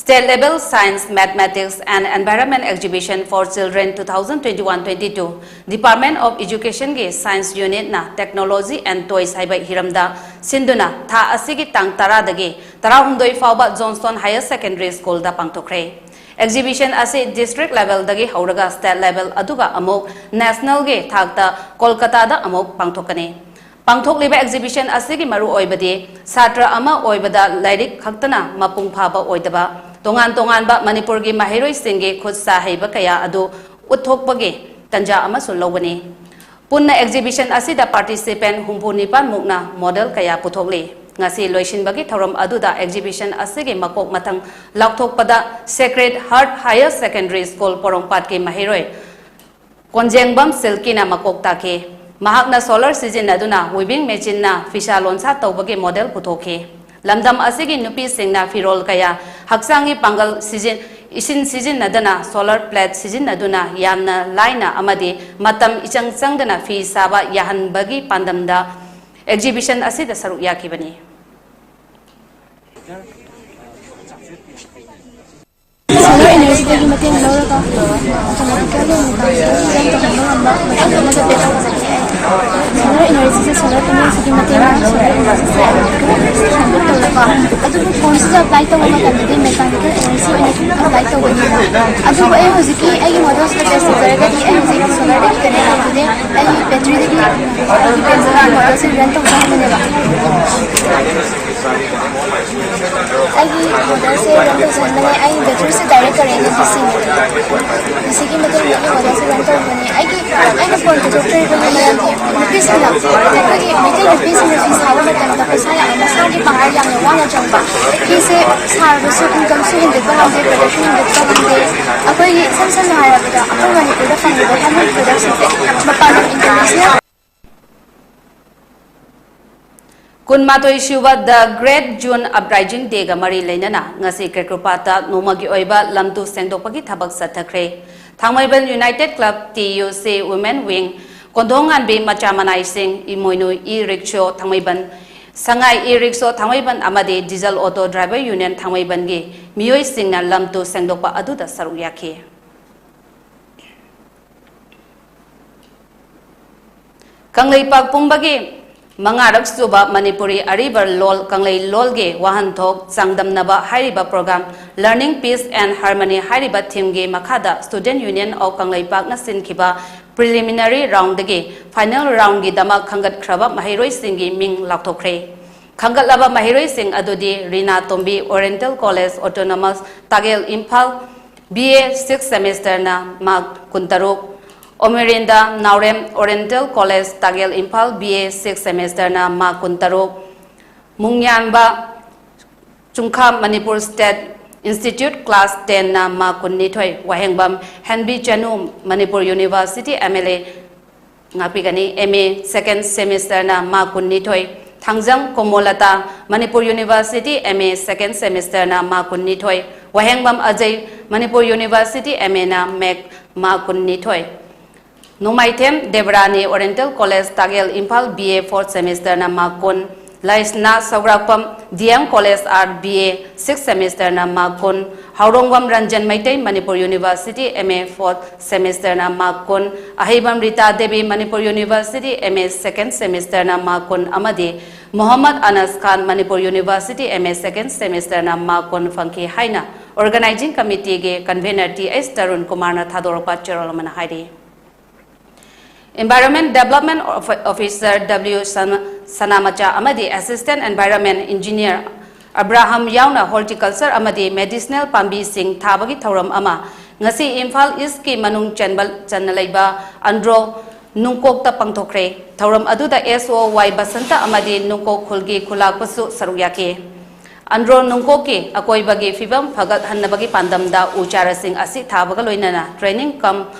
State Level Science, Mathematics and Environment Exhibition for Children two thousand twenty-one twenty-two, Department of Educationꯒꯤ Science Unitꯅ Technology and Toys ꯍꯥꯏꯕ ꯍꯤꯔꯝꯗ ꯁꯤꯟꯗꯨꯅ ꯊꯥ ꯑꯁꯤꯒꯤ ꯇꯥꯡ ꯇꯔꯥꯗꯒꯤ ꯇꯔꯥꯍꯨꯝꯗꯣꯏ ꯐꯥꯎꯕ Johnstone Higher Secondary Schoolꯗ ꯄꯥꯡꯊꯣꯛꯈ꯭ꯔꯦ꯫ Exhibition ꯑꯁꯤ district levelꯗꯒꯤ ꯍꯧꯔꯒ state level ꯑꯗꯨꯒ ꯑꯃꯨꯛ nationalꯒꯤ ꯊꯥꯛꯇ ꯀꯣꯜꯀꯇꯥꯗ ꯑꯃꯨꯛ ꯄꯥꯡꯊꯣꯛꯀꯅꯤ꯫ ꯄꯥꯡꯊꯣꯛꯂꯤꯕ exhibition ꯑꯁꯤꯒꯤ ꯃꯔꯨꯑꯣꯏꯕꯗꯤ ꯁꯥꯇ꯭ꯔ ꯑꯃ ꯑꯣꯏꯕꯗ ꯂꯥꯏꯔꯤꯛ ꯈꯛꯇꯅ ꯃꯄꯨꯡ ꯐꯥꯕ ꯑꯣꯏꯗꯕ, ꯇꯣꯉꯥꯟ ꯇꯣꯉꯥꯟꯕ ꯃꯅꯤꯄꯨꯔꯒꯤ ꯃꯍꯩꯔꯣꯏꯁꯤꯡꯒꯤ ꯈꯨꯠ ꯁꯥ ꯍꯩꯕ ꯀꯌꯥ ꯑꯗꯨ ꯎꯠꯊꯣꯛꯄꯒꯤ ꯇꯟꯖꯥ ꯑꯃꯁꯨ ꯂꯧꯒꯅꯤ꯫ ꯄꯨꯟꯅ exhibition ꯑꯁꯤꯗ participant ꯍꯨꯝꯐꯨ ꯅꯤꯄꯥꯟ ꯃꯨꯛꯅ model ꯀꯌꯥ ꯄꯨꯊꯣꯛꯂꯤ꯫ ꯉꯁꯤ ꯂꯣꯏꯁꯤꯟꯕꯒꯤ ꯊꯧꯔꯝ ꯑꯗꯨꯗ exhibition ꯑꯁꯤꯒꯤ ꯃꯀꯣꯛ ꯃꯊꯪ ꯂꯥꯎꯊꯣꯛꯄꯗ Sacred Heart Higher Secondary School ꯄꯣꯔꯣꯝꯄꯥꯠꯀꯤ ꯃꯍꯩꯔꯣꯏ ꯀꯣꯟꯖꯦꯡꯕꯝ ꯁꯤꯜꯀꯤꯅ ꯃꯀꯣꯛ ꯇꯥꯛꯈꯤ꯫ ꯃꯍꯥꯛꯅ solar ꯁꯤꯖꯤꯟꯅꯗꯨꯅ weaving machineꯅ ꯐꯤꯁꯥ ꯂꯣꯟꯁꯥ ꯇꯧꯕꯒꯤ model ꯄꯨꯊꯣꯛꯈꯤ꯫ ꯂꯝꯗꯝ ꯑꯁꯤꯒꯤ ꯅꯨꯄꯤꯁꯤꯡꯅ ꯐꯤꯔꯣꯜ ꯀꯌꯥ ꯍꯛꯆꯥꯡꯒꯤ ꯄꯥꯡꯒꯜ ꯁꯤꯖꯤꯟ-, ꯏꯁꯤꯟ ꯁꯤꯖꯤꯟꯅꯗꯅ solar plate ꯁꯤꯖꯤꯟꯅꯗꯨꯅ ꯌꯥꯝꯅ ꯂꯥꯏꯅ ꯑꯃꯗꯤ ꯃꯇꯝ ꯏꯆꯪ ꯆꯪꯗꯅ ꯐꯤ ꯁꯥꯕ ꯌꯥꯍꯟꯕꯒꯤ ꯄꯥꯟꯗꯝꯗ exhibition ꯑꯁꯤꯗ ꯁꯔꯨꯛ ꯌꯥꯈꯤꯕꯅꯤ꯫ Solar energyꯗꯒꯤ ꯃꯇꯦꯡ ꯂꯧꯔꯒ mathematical ꯑꯣꯏꯅ ꯇꯧꯍꯟꯕ ꯉꯝꯕ ꯃꯇꯝ ꯑꯃꯗ ꯄꯦꯗꯥꯒꯣꯖꯤꯒꯤ ꯑꯩ solar energyꯁꯦ, solar panelꯁꯤꯒꯤ ꯃꯇꯦꯡꯅ solar energyꯁꯦ transmit ꯇꯧꯔꯒ, ꯑꯗꯨꯕꯨ phoneꯁꯤꯗ apply ꯇꯧꯕ ꯃꯇꯝꯗꯗꯤ mechanical energy ꯑꯣꯏꯅ apply ꯇꯧꯕꯅꯤꯅ꯫ ꯑꯗꯨꯕꯨ ꯑꯩ ꯍꯧꯖꯤꯛꯀꯤ ꯑꯩꯒꯤ modelꯁꯤꯗ base ꯇꯧꯖꯔꯒꯗꯤ ꯑꯩ ꯍꯧꯖꯤꯛ solarꯗꯒꯤ connect ꯇꯧꯕꯗꯤ ꯑꯩꯒꯤ batteryꯗꯒꯤ ꯑꯩꯒꯤ batteryꯒꯤ modelꯁꯦ run ꯇꯧꯖꯍꯟꯕꯅꯦꯕ꯫ ꯑꯩꯒꯤ modelꯁꯦ run ꯇꯧꯖꯍꯟꯕꯅꯦ꯫ ꯑꯩ batteryꯁꯦ direct currentꯅ ꯄꯤꯁꯤꯅꯦ꯫ ꯃꯁꯤꯒꯤ ꯃꯇꯨꯡꯗ ꯑꯩꯒꯤ modelꯁꯦ run ꯇꯧꯕꯅꯦ꯫ ꯑꯩꯒꯤ, ꯑꯩꯅ phone ꯄꯨꯊꯣꯛꯆꯔꯤꯕꯒꯤ ꯃꯔꯝꯗꯤ ꯅꯨꯄꯤꯁꯤꯡꯅ, ꯑꯩꯈꯣꯏꯒꯤ ꯃꯩꯇꯩ ꯅꯨꯄꯤꯁꯤꯡꯅ ꯐꯤ ꯁꯥꯕ ꯃꯇꯝꯗ ꯄꯩꯁꯥ ꯌꯥꯝꯅ ꯃꯁꯥꯒꯤ ꯄꯥꯡꯒꯜ ꯌꯥꯝꯅ ꯋꯥꯅ ꯆꯪꯕ꯫ ꯐꯤꯁꯦ ꯁꯥꯔꯕꯁꯨ incomeꯁꯨ ꯍꯦꯟꯒꯠꯄ ꯉꯝꯗꯦ, productionꯁꯨ ꯍꯦꯟꯒꯠꯄ ꯉꯝꯗꯦ꯫ ꯑꯩꯈꯣꯏꯒꯤ ꯏꯁꯝ ꯁꯝꯅ ꯍꯥꯏꯔꯕꯗ ꯑꯩꯈꯣꯏ ꯃꯅꯤꯄꯨꯔꯗ ꯐꯪꯂꯤꯕ handmade productꯁꯤꯡꯁꯦ ꯃꯄꯥꯟ ꯂꯝ international ꯀꯨꯟꯃꯥꯊꯣꯏ ꯁꯨꯕ The Great June Uprising Dayꯒ ꯃꯔꯤ ꯂꯩꯅꯅ ꯉꯁꯤ ꯀ꯭ꯔꯦꯀ꯭ꯔꯨꯄꯥꯠꯇ ꯅꯣꯡꯃꯒꯤ ꯑꯣꯏꯕ ꯂꯝꯇꯨ ꯁꯦꯡꯗꯣꯛꯄꯒꯤ ꯊꯕꯛ ꯆꯠꯊꯈ꯭ꯔꯦ꯫ ꯊꯥꯡꯃꯩꯕꯟ United Club, TUC Women Wing, ꯀꯣꯟꯊꯣꯡꯉꯥꯟꯕꯤ ꯃꯆꯥ ꯃꯅꯥꯏꯁꯤꯡ, ꯏꯃꯣꯏꯅꯨ ꯏ ꯔꯤꯛꯁꯣ, ꯊꯥꯡꯃꯩꯕꯟ ꯁꯉꯥꯏ ꯏ ꯔꯤꯛꯁꯣ ꯊꯥꯡꯃꯩꯕꯟ ꯑꯃꯗꯤ ꯗꯤꯖꯜ ꯑꯣꯇꯣ ꯗ꯭ꯔꯥꯏꯚꯔ ꯌꯨꯅꯤꯌꯟ ꯊꯥꯡꯃꯩꯕꯟꯒꯤ ꯃꯤꯑꯣꯏꯁꯤꯡꯅ ꯂꯝ ꯇꯨ ꯁꯦꯡꯗꯣꯛꯄ ꯑꯗꯨꯗ ꯁꯔꯨꯛ ꯌꯥꯈꯤ꯫ ꯀꯪꯂꯩꯄꯥꯛ ꯄꯨꯝꯕꯒꯤ ꯃꯉꯥꯔꯛ ꯁꯨꯕ ꯃꯅꯤꯄꯨꯔꯤ ꯑꯔꯤꯕ ꯂꯣꯜ ꯀꯪꯂꯩ ꯂꯣꯜꯒꯤ ꯋꯥꯍꯟꯊꯣꯛ ꯆꯥꯡꯗꯝꯅꯕ ꯍꯥꯏꯔꯤꯕ program Learning Peace and Harmony ꯍꯥꯏꯔꯤꯕ themeꯒꯤ ꯃꯈꯥꯗ Student Union of ꯀꯪꯂꯩꯄꯥꯛꯅ ꯁꯤꯟꯈꯤꯕ preliminary roundꯗꯒꯤ final roundꯒꯤꯗꯃꯛ ꯈꯟꯒꯠꯈ꯭ꯔꯕ ꯃꯍꯩꯔꯣꯏꯁꯤꯡꯒꯤ ꯃꯤꯡ ꯂꯥꯎꯊꯣꯛꯈ꯭ꯔꯦ꯫ ꯈꯟꯒꯠꯂꯕ ꯃꯍꯩꯔꯣꯏꯁꯤꯡ ꯑꯗꯨꯗꯤ ꯔꯤꯅꯥ ꯇꯣꯝꯕꯤ, Oriental College Autonomous, ꯇꯥꯒꯦꯜ, Imphal, B A sixth semesterꯅ mark ꯀꯨꯟꯇꯔꯨꯛ, ꯑꯣꯃꯤꯔꯤꯟꯗ ꯅꯥꯎꯔꯦꯝ, Oriental College ꯇꯥꯒꯦꯜ, Imphal, B A sixth semesterꯅ mark ꯀꯨꯟꯇꯔꯨꯛ, ꯃꯨꯡꯌꯥꯟꯕ ꯆꯨꯡꯈꯥ, Manipur State Institute, class tenꯅ mark ꯀꯨꯟꯅꯤꯊꯣꯏ, ꯋꯥꯍꯦꯡꯕꯝ ꯍꯦꯟꯕꯤ ꯆꯅꯨ, Manipur University M L A, ꯉꯥꯛꯄꯤꯒꯅꯤ, M A second semesterꯅ mark ꯀꯨꯟꯅꯤꯊꯣꯏ, Thangjam ꯀꯣꯃꯣꯂꯇꯥ, Manipur University M A second semesterꯅ mark ꯀꯨꯟꯅꯤꯊꯣꯏ, ꯋꯥꯍꯦꯡꯕꯝ ꯑꯖꯩ, Manipur University M Aꯅ ꯃꯦꯛ mark ꯀꯨꯟꯅꯤꯊꯣꯏ, ꯅꯣꯡꯃꯥꯏꯊꯦꯝ Debrani, Oriental College ꯇꯥꯒꯦꯜ, Imphal, B A fourth semesterꯅ mark ꯀꯨꯟ, ꯂꯥꯏꯁꯅꯥ ꯁꯧꯒ꯭ꯔꯥꯛꯄꯝ, D M College Art, B A sixth semesterꯅ mark ꯀꯨꯟ, ꯍꯥꯎꯔꯣꯡꯕꯝ Ranjan Meitei, Manipur University M A fourth semesterꯅ mark ꯀꯨꯟ, ꯑꯍꯩꯕꯝ Rita Devi, Manipur University M A second semesterꯅ mark ꯀꯨꯟ ꯑꯃꯗꯤ ꯃꯣꯍꯝꯃꯗ ꯑꯅꯁ ꯈꯥꯟ, Manipur University M A second semesterꯅ mark ꯀꯨꯟ ꯐꯪꯈꯤ ꯍꯥꯏꯅ Organizing Committeeꯒꯤ convener T H Tarun ꯀꯨꯃꯥꯔꯅ ꯊꯥꯗꯣꯔꯛꯄ ꯆꯦꯔꯣꯜ ꯑꯃꯅ ꯍꯥꯏꯔꯤ꯫ Environment Development Officer W ꯁꯅꯥꯃꯆꯥ ꯑꯃꯗꯤ Assistant Environment Engineer ꯑꯕ꯭ꯔꯥꯍꯝ ꯌꯥꯎꯅ horticulture ꯑꯃꯗꯤ medicinal ꯄꯥꯝꯕꯤꯁꯤꯡ ꯊꯥꯕꯒꯤ ꯊꯧꯔꯝ ꯑꯃ ꯉꯁꯤ ꯏꯝꯐꯥꯜ ꯏꯁꯀꯤ ꯃꯅꯨꯡ ꯆꯟꯕ ꯆꯟꯅ ꯂꯩꯕ ꯑꯟꯗ꯭ꯔꯣ ꯅꯨꯡꯀꯣꯛꯇ ꯄꯥꯡꯊꯣꯛꯈ꯭ꯔꯦ꯫ ꯊꯧꯔꯝ ꯑꯗꯨꯗ S O Y ꯕꯁꯟꯇ ꯑꯃꯗꯤ ꯅꯨꯡꯀꯣꯛ ꯈꯨꯜꯒꯤ ꯈꯨꯂꯥꯛꯄꯁꯨ ꯁꯔꯨꯛ ꯌꯥꯈꯤ꯫ ꯑꯟꯗ꯭ꯔꯣ ꯅꯨꯡꯀꯣꯛꯀꯤ ꯑꯀꯣꯏꯕꯒꯤ ꯐꯤꯕꯝ ꯐꯒꯠꯍꯟꯅꯕꯒꯤ ꯄꯥꯟꯗꯝꯗ ꯎ ꯆꯥꯔꯥꯁꯤꯡ ꯑꯁꯤ ꯊꯥꯕꯒ ꯂꯣꯏꯅꯅ training cum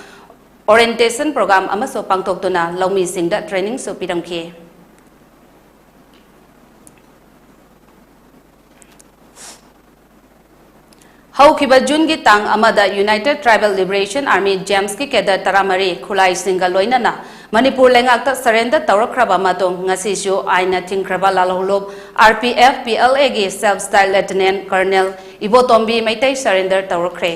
orientation program ꯑꯃꯁꯨ ꯄꯥꯡꯊꯣꯛꯇꯨꯅ ꯂꯧꯃꯤꯁꯤꯡꯗ trainingꯁꯨ ꯄꯤꯔꯝꯈꯤ꯫ ꯍꯧꯈꯤꯕ ꯖꯨꯟꯒꯤ ꯇꯥꯡ ꯑꯃꯗ United Tribal Liberation Army, JAMSꯀꯤ cadre ꯇꯔꯥꯃꯔꯤ ꯈꯨꯠꯂꯥꯏꯁꯤꯡꯒ ꯂꯣꯏꯅꯅ ꯃꯅꯤꯄꯨꯔ ꯂꯩꯉꯥꯛꯇ surrender ꯇꯧꯔꯛꯈ꯭ꯔꯕ ꯃꯇꯨꯡ ꯉꯁꯤꯁꯨ ꯑꯥꯏꯟꯅ ꯊꯤꯡꯈ꯭ꯔꯕ ꯂꯥꯜꯍꯧꯂꯨꯞ R P F P L A ꯒꯤ Self Styled Lieutenant Colonel ꯏꯕꯣꯇꯣꯝꯕꯤ ꯃꯩꯇꯩ surrender ꯇꯧꯔꯛꯈ꯭ꯔꯦ꯫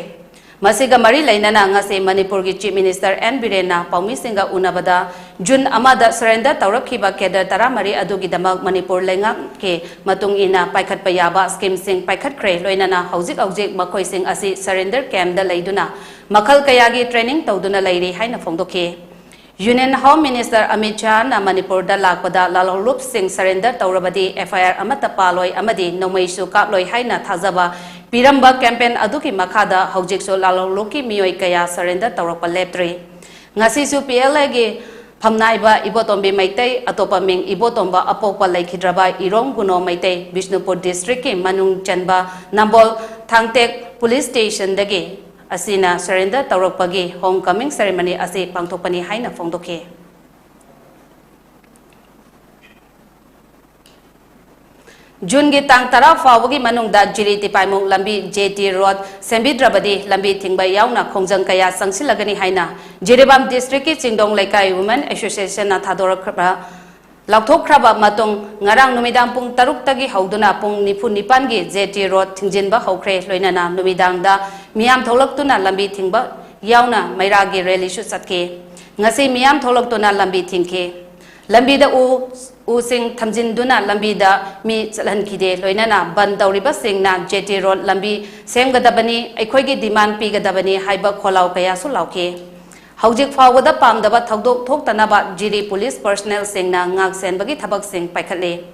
ꯃꯁꯤꯒ ꯃꯔꯤ ꯂꯩꯅꯅ ꯉꯁꯤ ꯃꯅꯤꯄꯨꯔꯒꯤ Chief Minister N ꯕꯤꯔꯦꯟꯅ ꯄꯥꯎꯃꯤꯁꯤꯡꯒ ꯎꯅꯕꯗ June ꯑꯃꯗ surrender ꯇꯧꯔꯛꯈꯤꯕ cadre ꯇꯔꯥꯃꯔꯤ ꯑꯗꯨꯒꯤꯗꯃꯛ ꯃꯅꯤꯄꯨꯔ ꯂꯩꯉꯥꯛꯀꯤ ꯃꯇꯨꯡ ꯏꯟꯅ ꯄꯥꯏꯈꯠꯄ ꯌꯥꯕ schemeꯁꯤꯡ ꯄꯥꯏꯈꯠꯈ꯭ꯔꯦ꯫ ꯂꯣꯏꯅꯅ ꯍꯧꯖꯤꯛ ꯍꯧꯖꯤꯛ ꯃꯈꯣꯏꯁꯤꯡ ꯑꯁꯤ surrender campꯗ ꯂꯩꯗꯨꯅ ꯃꯈꯜ ꯀꯌꯥꯒꯤ training ꯇꯧꯗꯨꯅ ꯂꯩꯔꯤ ꯍꯥꯏꯅ ꯐꯣꯡꯗꯣꯛꯈꯤ꯫ Union Home Minister ꯑꯃꯤꯠ ꯁꯍꯥꯅ ꯃꯅꯤꯄꯨꯔꯗ ꯂꯥꯛꯄꯗ ꯂꯥꯜꯍꯧꯂꯨꯞꯁꯤꯡ surrender ꯇꯧꯔꯕꯗꯤ F I R ꯑꯃꯠꯇ ꯄꯥꯜꯂꯣꯏ ꯑꯃꯗꯤ ꯅꯣꯡꯃꯩꯁꯨ ꯀꯥꯞꯂꯣꯏ ꯍꯥꯏꯅ ꯊꯥꯖꯕ ꯄꯤꯔꯝꯕ campaign ꯑꯗꯨꯒꯤ ꯃꯈꯥꯗ ꯍꯧꯖꯤꯛꯁꯨ ꯂꯥꯜꯍꯧꯂꯨꯞꯀꯤ ꯃꯤꯑꯣꯏ ꯀꯌꯥ surrender ꯇꯧꯔꯛꯄ ꯂꯦꯞꯇ꯭ꯔꯤ꯫ ꯉꯁꯤꯁꯨ P L Aꯒꯤ ꯐꯝꯅꯥꯏꯕ ꯏꯕꯣꯇꯣꯝꯕꯤ ꯃꯩꯇꯩ, ꯑꯇꯣꯞꯄ ꯃꯤꯡ ꯏꯕꯣꯇꯣꯝꯕ ꯑꯄꯣꯛꯄ ꯂꯩꯈꯤꯗ꯭ꯔꯕ ꯏꯔꯣꯝ ꯒꯨꯅꯣ ꯃꯩꯇꯩ, ꯕꯤꯁꯅꯨꯄꯨꯔ districtꯀꯤ ꯃꯅꯨꯡ ꯆꯟꯕ ꯅꯝꯕꯣꯜ ꯊꯥꯡꯇꯦꯛ police stationꯗꯒꯤ ꯑꯁꯤꯅ surrender ꯇꯧꯔꯛꯄꯒꯤ homecoming ceremony ꯑꯁꯤ ꯄꯥꯡꯊꯣꯛꯄꯅꯤ ꯍꯥꯏꯅ ꯐꯣꯡꯗꯣꯛꯈꯤ꯫ Juneꯒꯤ ꯇꯥꯡ ꯇꯔꯥ ꯐꯥꯎꯕꯒꯤ ꯃꯅꯨꯡꯗ ꯖꯤꯔꯤ ꯇꯤꯄꯥꯏꯃꯨꯛ ꯂꯝꯕꯤ, J T road, ꯁꯦꯝꯕꯤꯗ꯭ꯔꯕꯗꯤ ꯂꯝꯕꯤ ꯊꯤꯡꯕ ꯌꯥꯎꯅ ꯈꯣꯡꯖꯪ ꯀꯌꯥ ꯆꯪꯁꯤꯜꯂꯒꯅꯤ ꯍꯥꯏꯅ ꯖꯤꯔꯤꯕꯥꯝ districtꯀꯤ ꯆꯤꯡꯗꯣꯡ ꯂꯩꯀꯥꯏ Women Associationꯅ ꯊꯥꯗꯣꯔꯛꯈ꯭ꯔꯕ ꯂꯥꯎꯊꯣꯛꯈ꯭ꯔꯕ ꯃꯇꯨꯡ, ꯉꯔꯥꯡ ꯅꯨꯃꯤꯗꯥꯡ ꯄꯨꯡ ꯇꯔꯨꯛꯇꯒꯤ ꯍꯧꯗꯨꯅ ꯄꯨꯡ ꯅꯤꯐꯨ ꯅꯤꯄꯥꯟꯒꯤ J T road ꯊꯤꯡꯖꯤꯟꯕ ꯍꯧꯈ꯭ꯔꯦ꯫ ꯂꯣꯏꯅꯅ ꯅꯨꯃꯤꯗꯥꯡꯗ ꯃꯤꯌꯥꯝ ꯊꯣꯛꯂꯛꯇꯨꯅ ꯂꯝꯕꯤ ꯊꯤꯡꯕ ꯌꯥꯎꯅ ꯃꯩꯔꯥꯒꯤ rallyꯁꯨ ꯆꯠꯈꯤ꯫ ꯉꯁꯤ ꯃꯤꯌꯥꯝ ꯊꯣꯛꯂꯛꯇꯨꯅ ꯂꯝꯕꯤ ꯊꯤꯡꯈꯤ꯫ ꯂꯝꯕꯤꯗ ꯎ, ꯎꯁꯤꯡ ꯊꯝꯖꯤꯟꯗꯨꯅ ꯂꯝꯕꯤꯗ ꯃꯤ ꯆꯠꯍꯟꯈꯤꯗꯦ꯫ ꯂꯣꯏꯅꯅ ꯕꯟ ꯇꯧꯔꯤꯕꯁꯤꯡꯅ J T road ꯂꯝꯕꯤ ꯁꯦꯝꯒꯗꯕꯅꯤ, ꯑꯩꯈꯣꯏꯒꯤ demand ꯄꯤꯒꯗꯕꯅꯤ ꯍꯥꯏꯕ ꯈꯣꯜꯂꯥꯎ ꯀꯌꯥꯁꯨ ꯂꯥꯎꯈꯤ꯫ ꯍꯧꯖꯤꯛ ꯐꯥꯎꯕꯗ ꯄꯥꯝꯗꯕ ꯊꯧꯗꯣꯛ ꯊꯣꯛꯇꯅꯕ ꯖꯤꯔꯤ police personnelꯁꯤꯡꯅ ꯉꯥꯛ ꯁꯦꯟꯕꯒꯤ ꯊꯕꯛꯁꯤꯡ ꯄꯥꯏꯈꯠꯂꯤ꯫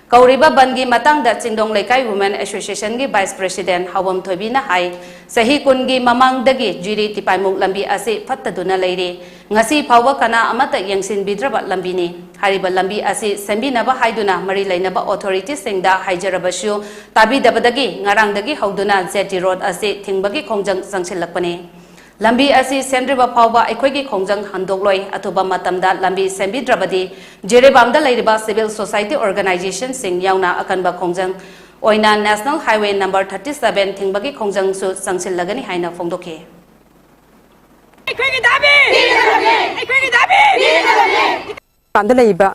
ꯀꯧꯔꯤꯕ ꯕꯟꯒꯤ ꯃꯇꯥꯡꯗ ꯆꯤꯡꯗꯣꯡ ꯂꯩꯀꯥꯏ Women Associationꯒꯤ Vice President ꯍꯥꯎꯕꯝ ꯊꯣꯏꯕꯤꯅ ꯍꯥꯏ, ꯆꯍꯤ ꯀꯨꯟꯒꯤ ꯃꯃꯥꯡꯗꯒꯤ ꯖꯤꯔꯤ ꯇꯤꯄꯥꯏꯃꯨꯛ ꯂꯝꯕꯤ ꯑꯁꯤ ꯐꯠꯇꯗꯨꯅ ꯂꯩꯔꯤ꯫ ꯉꯁꯤ ꯐꯥꯎꯕ ꯀꯅꯥ ꯑꯃꯠꯇ ꯌꯦꯡꯁꯤꯟꯕꯤꯗ꯭ꯔꯕ ꯂꯝꯕꯤꯅꯤ꯫ ꯍꯥꯏꯔꯤꯕ ꯂꯝꯕꯤ ꯑꯁꯤ ꯁꯦꯝꯕꯤꯅꯕ ꯍꯥꯏꯗꯨꯅ ꯃꯔꯤ ꯂꯩꯅꯕ authorityꯁꯤꯡꯗ ꯍꯥꯏꯖꯔꯕꯁꯨ ꯇꯥꯕꯤꯗꯕꯗꯒꯤ ꯉꯔꯥꯡꯗꯒꯤ ꯍꯧꯗꯨꯅ J T road ꯑꯁꯤ ꯊꯤꯡꯕꯒꯤ ꯈꯣꯡꯖꯪ ꯆꯪꯁꯤꯜꯂꯛꯄꯅꯤ꯫ ꯂꯝꯕꯤ ꯑꯁꯤ ꯁꯦꯝꯗ꯭ꯔꯤꯕ ꯐꯥꯎꯕ ꯑꯩꯈꯣꯏꯒꯤ ꯈꯣꯡꯖꯪ ꯍꯟꯗꯣꯛꯂꯣꯏ꯫ ꯑꯊꯨꯕ ꯃꯇꯝꯗ ꯂꯝꯕꯤ ꯁꯦꯝꯕꯤꯗ꯭ꯔꯕꯗꯤ ꯖꯤꯔꯤꯕꯥꯝꯗ ꯂꯩꯔꯤꯕ civil society organizationꯁꯤꯡ ꯌꯥꯎꯅ ꯑꯀꯟꯕ ꯈꯣꯡꯖꯪ ꯑꯣꯏꯅ National Highway number thirty seven ꯊꯤꯡꯕꯒꯤ ꯈꯣꯡꯖꯪꯁꯨ ꯆꯪꯁꯤꯜꯂꯒꯅꯤ ꯍꯥꯏꯅ ꯐꯣꯡꯗꯣꯛꯈꯤ꯫ ꯑꯩꯈꯣꯏꯒꯤ ꯗꯥꯕꯤ! ꯑꯩꯈꯣꯏꯒꯤ ꯗꯥꯕꯤ! ꯃꯄꯥꯟꯗ ꯂꯩꯔꯤꯕ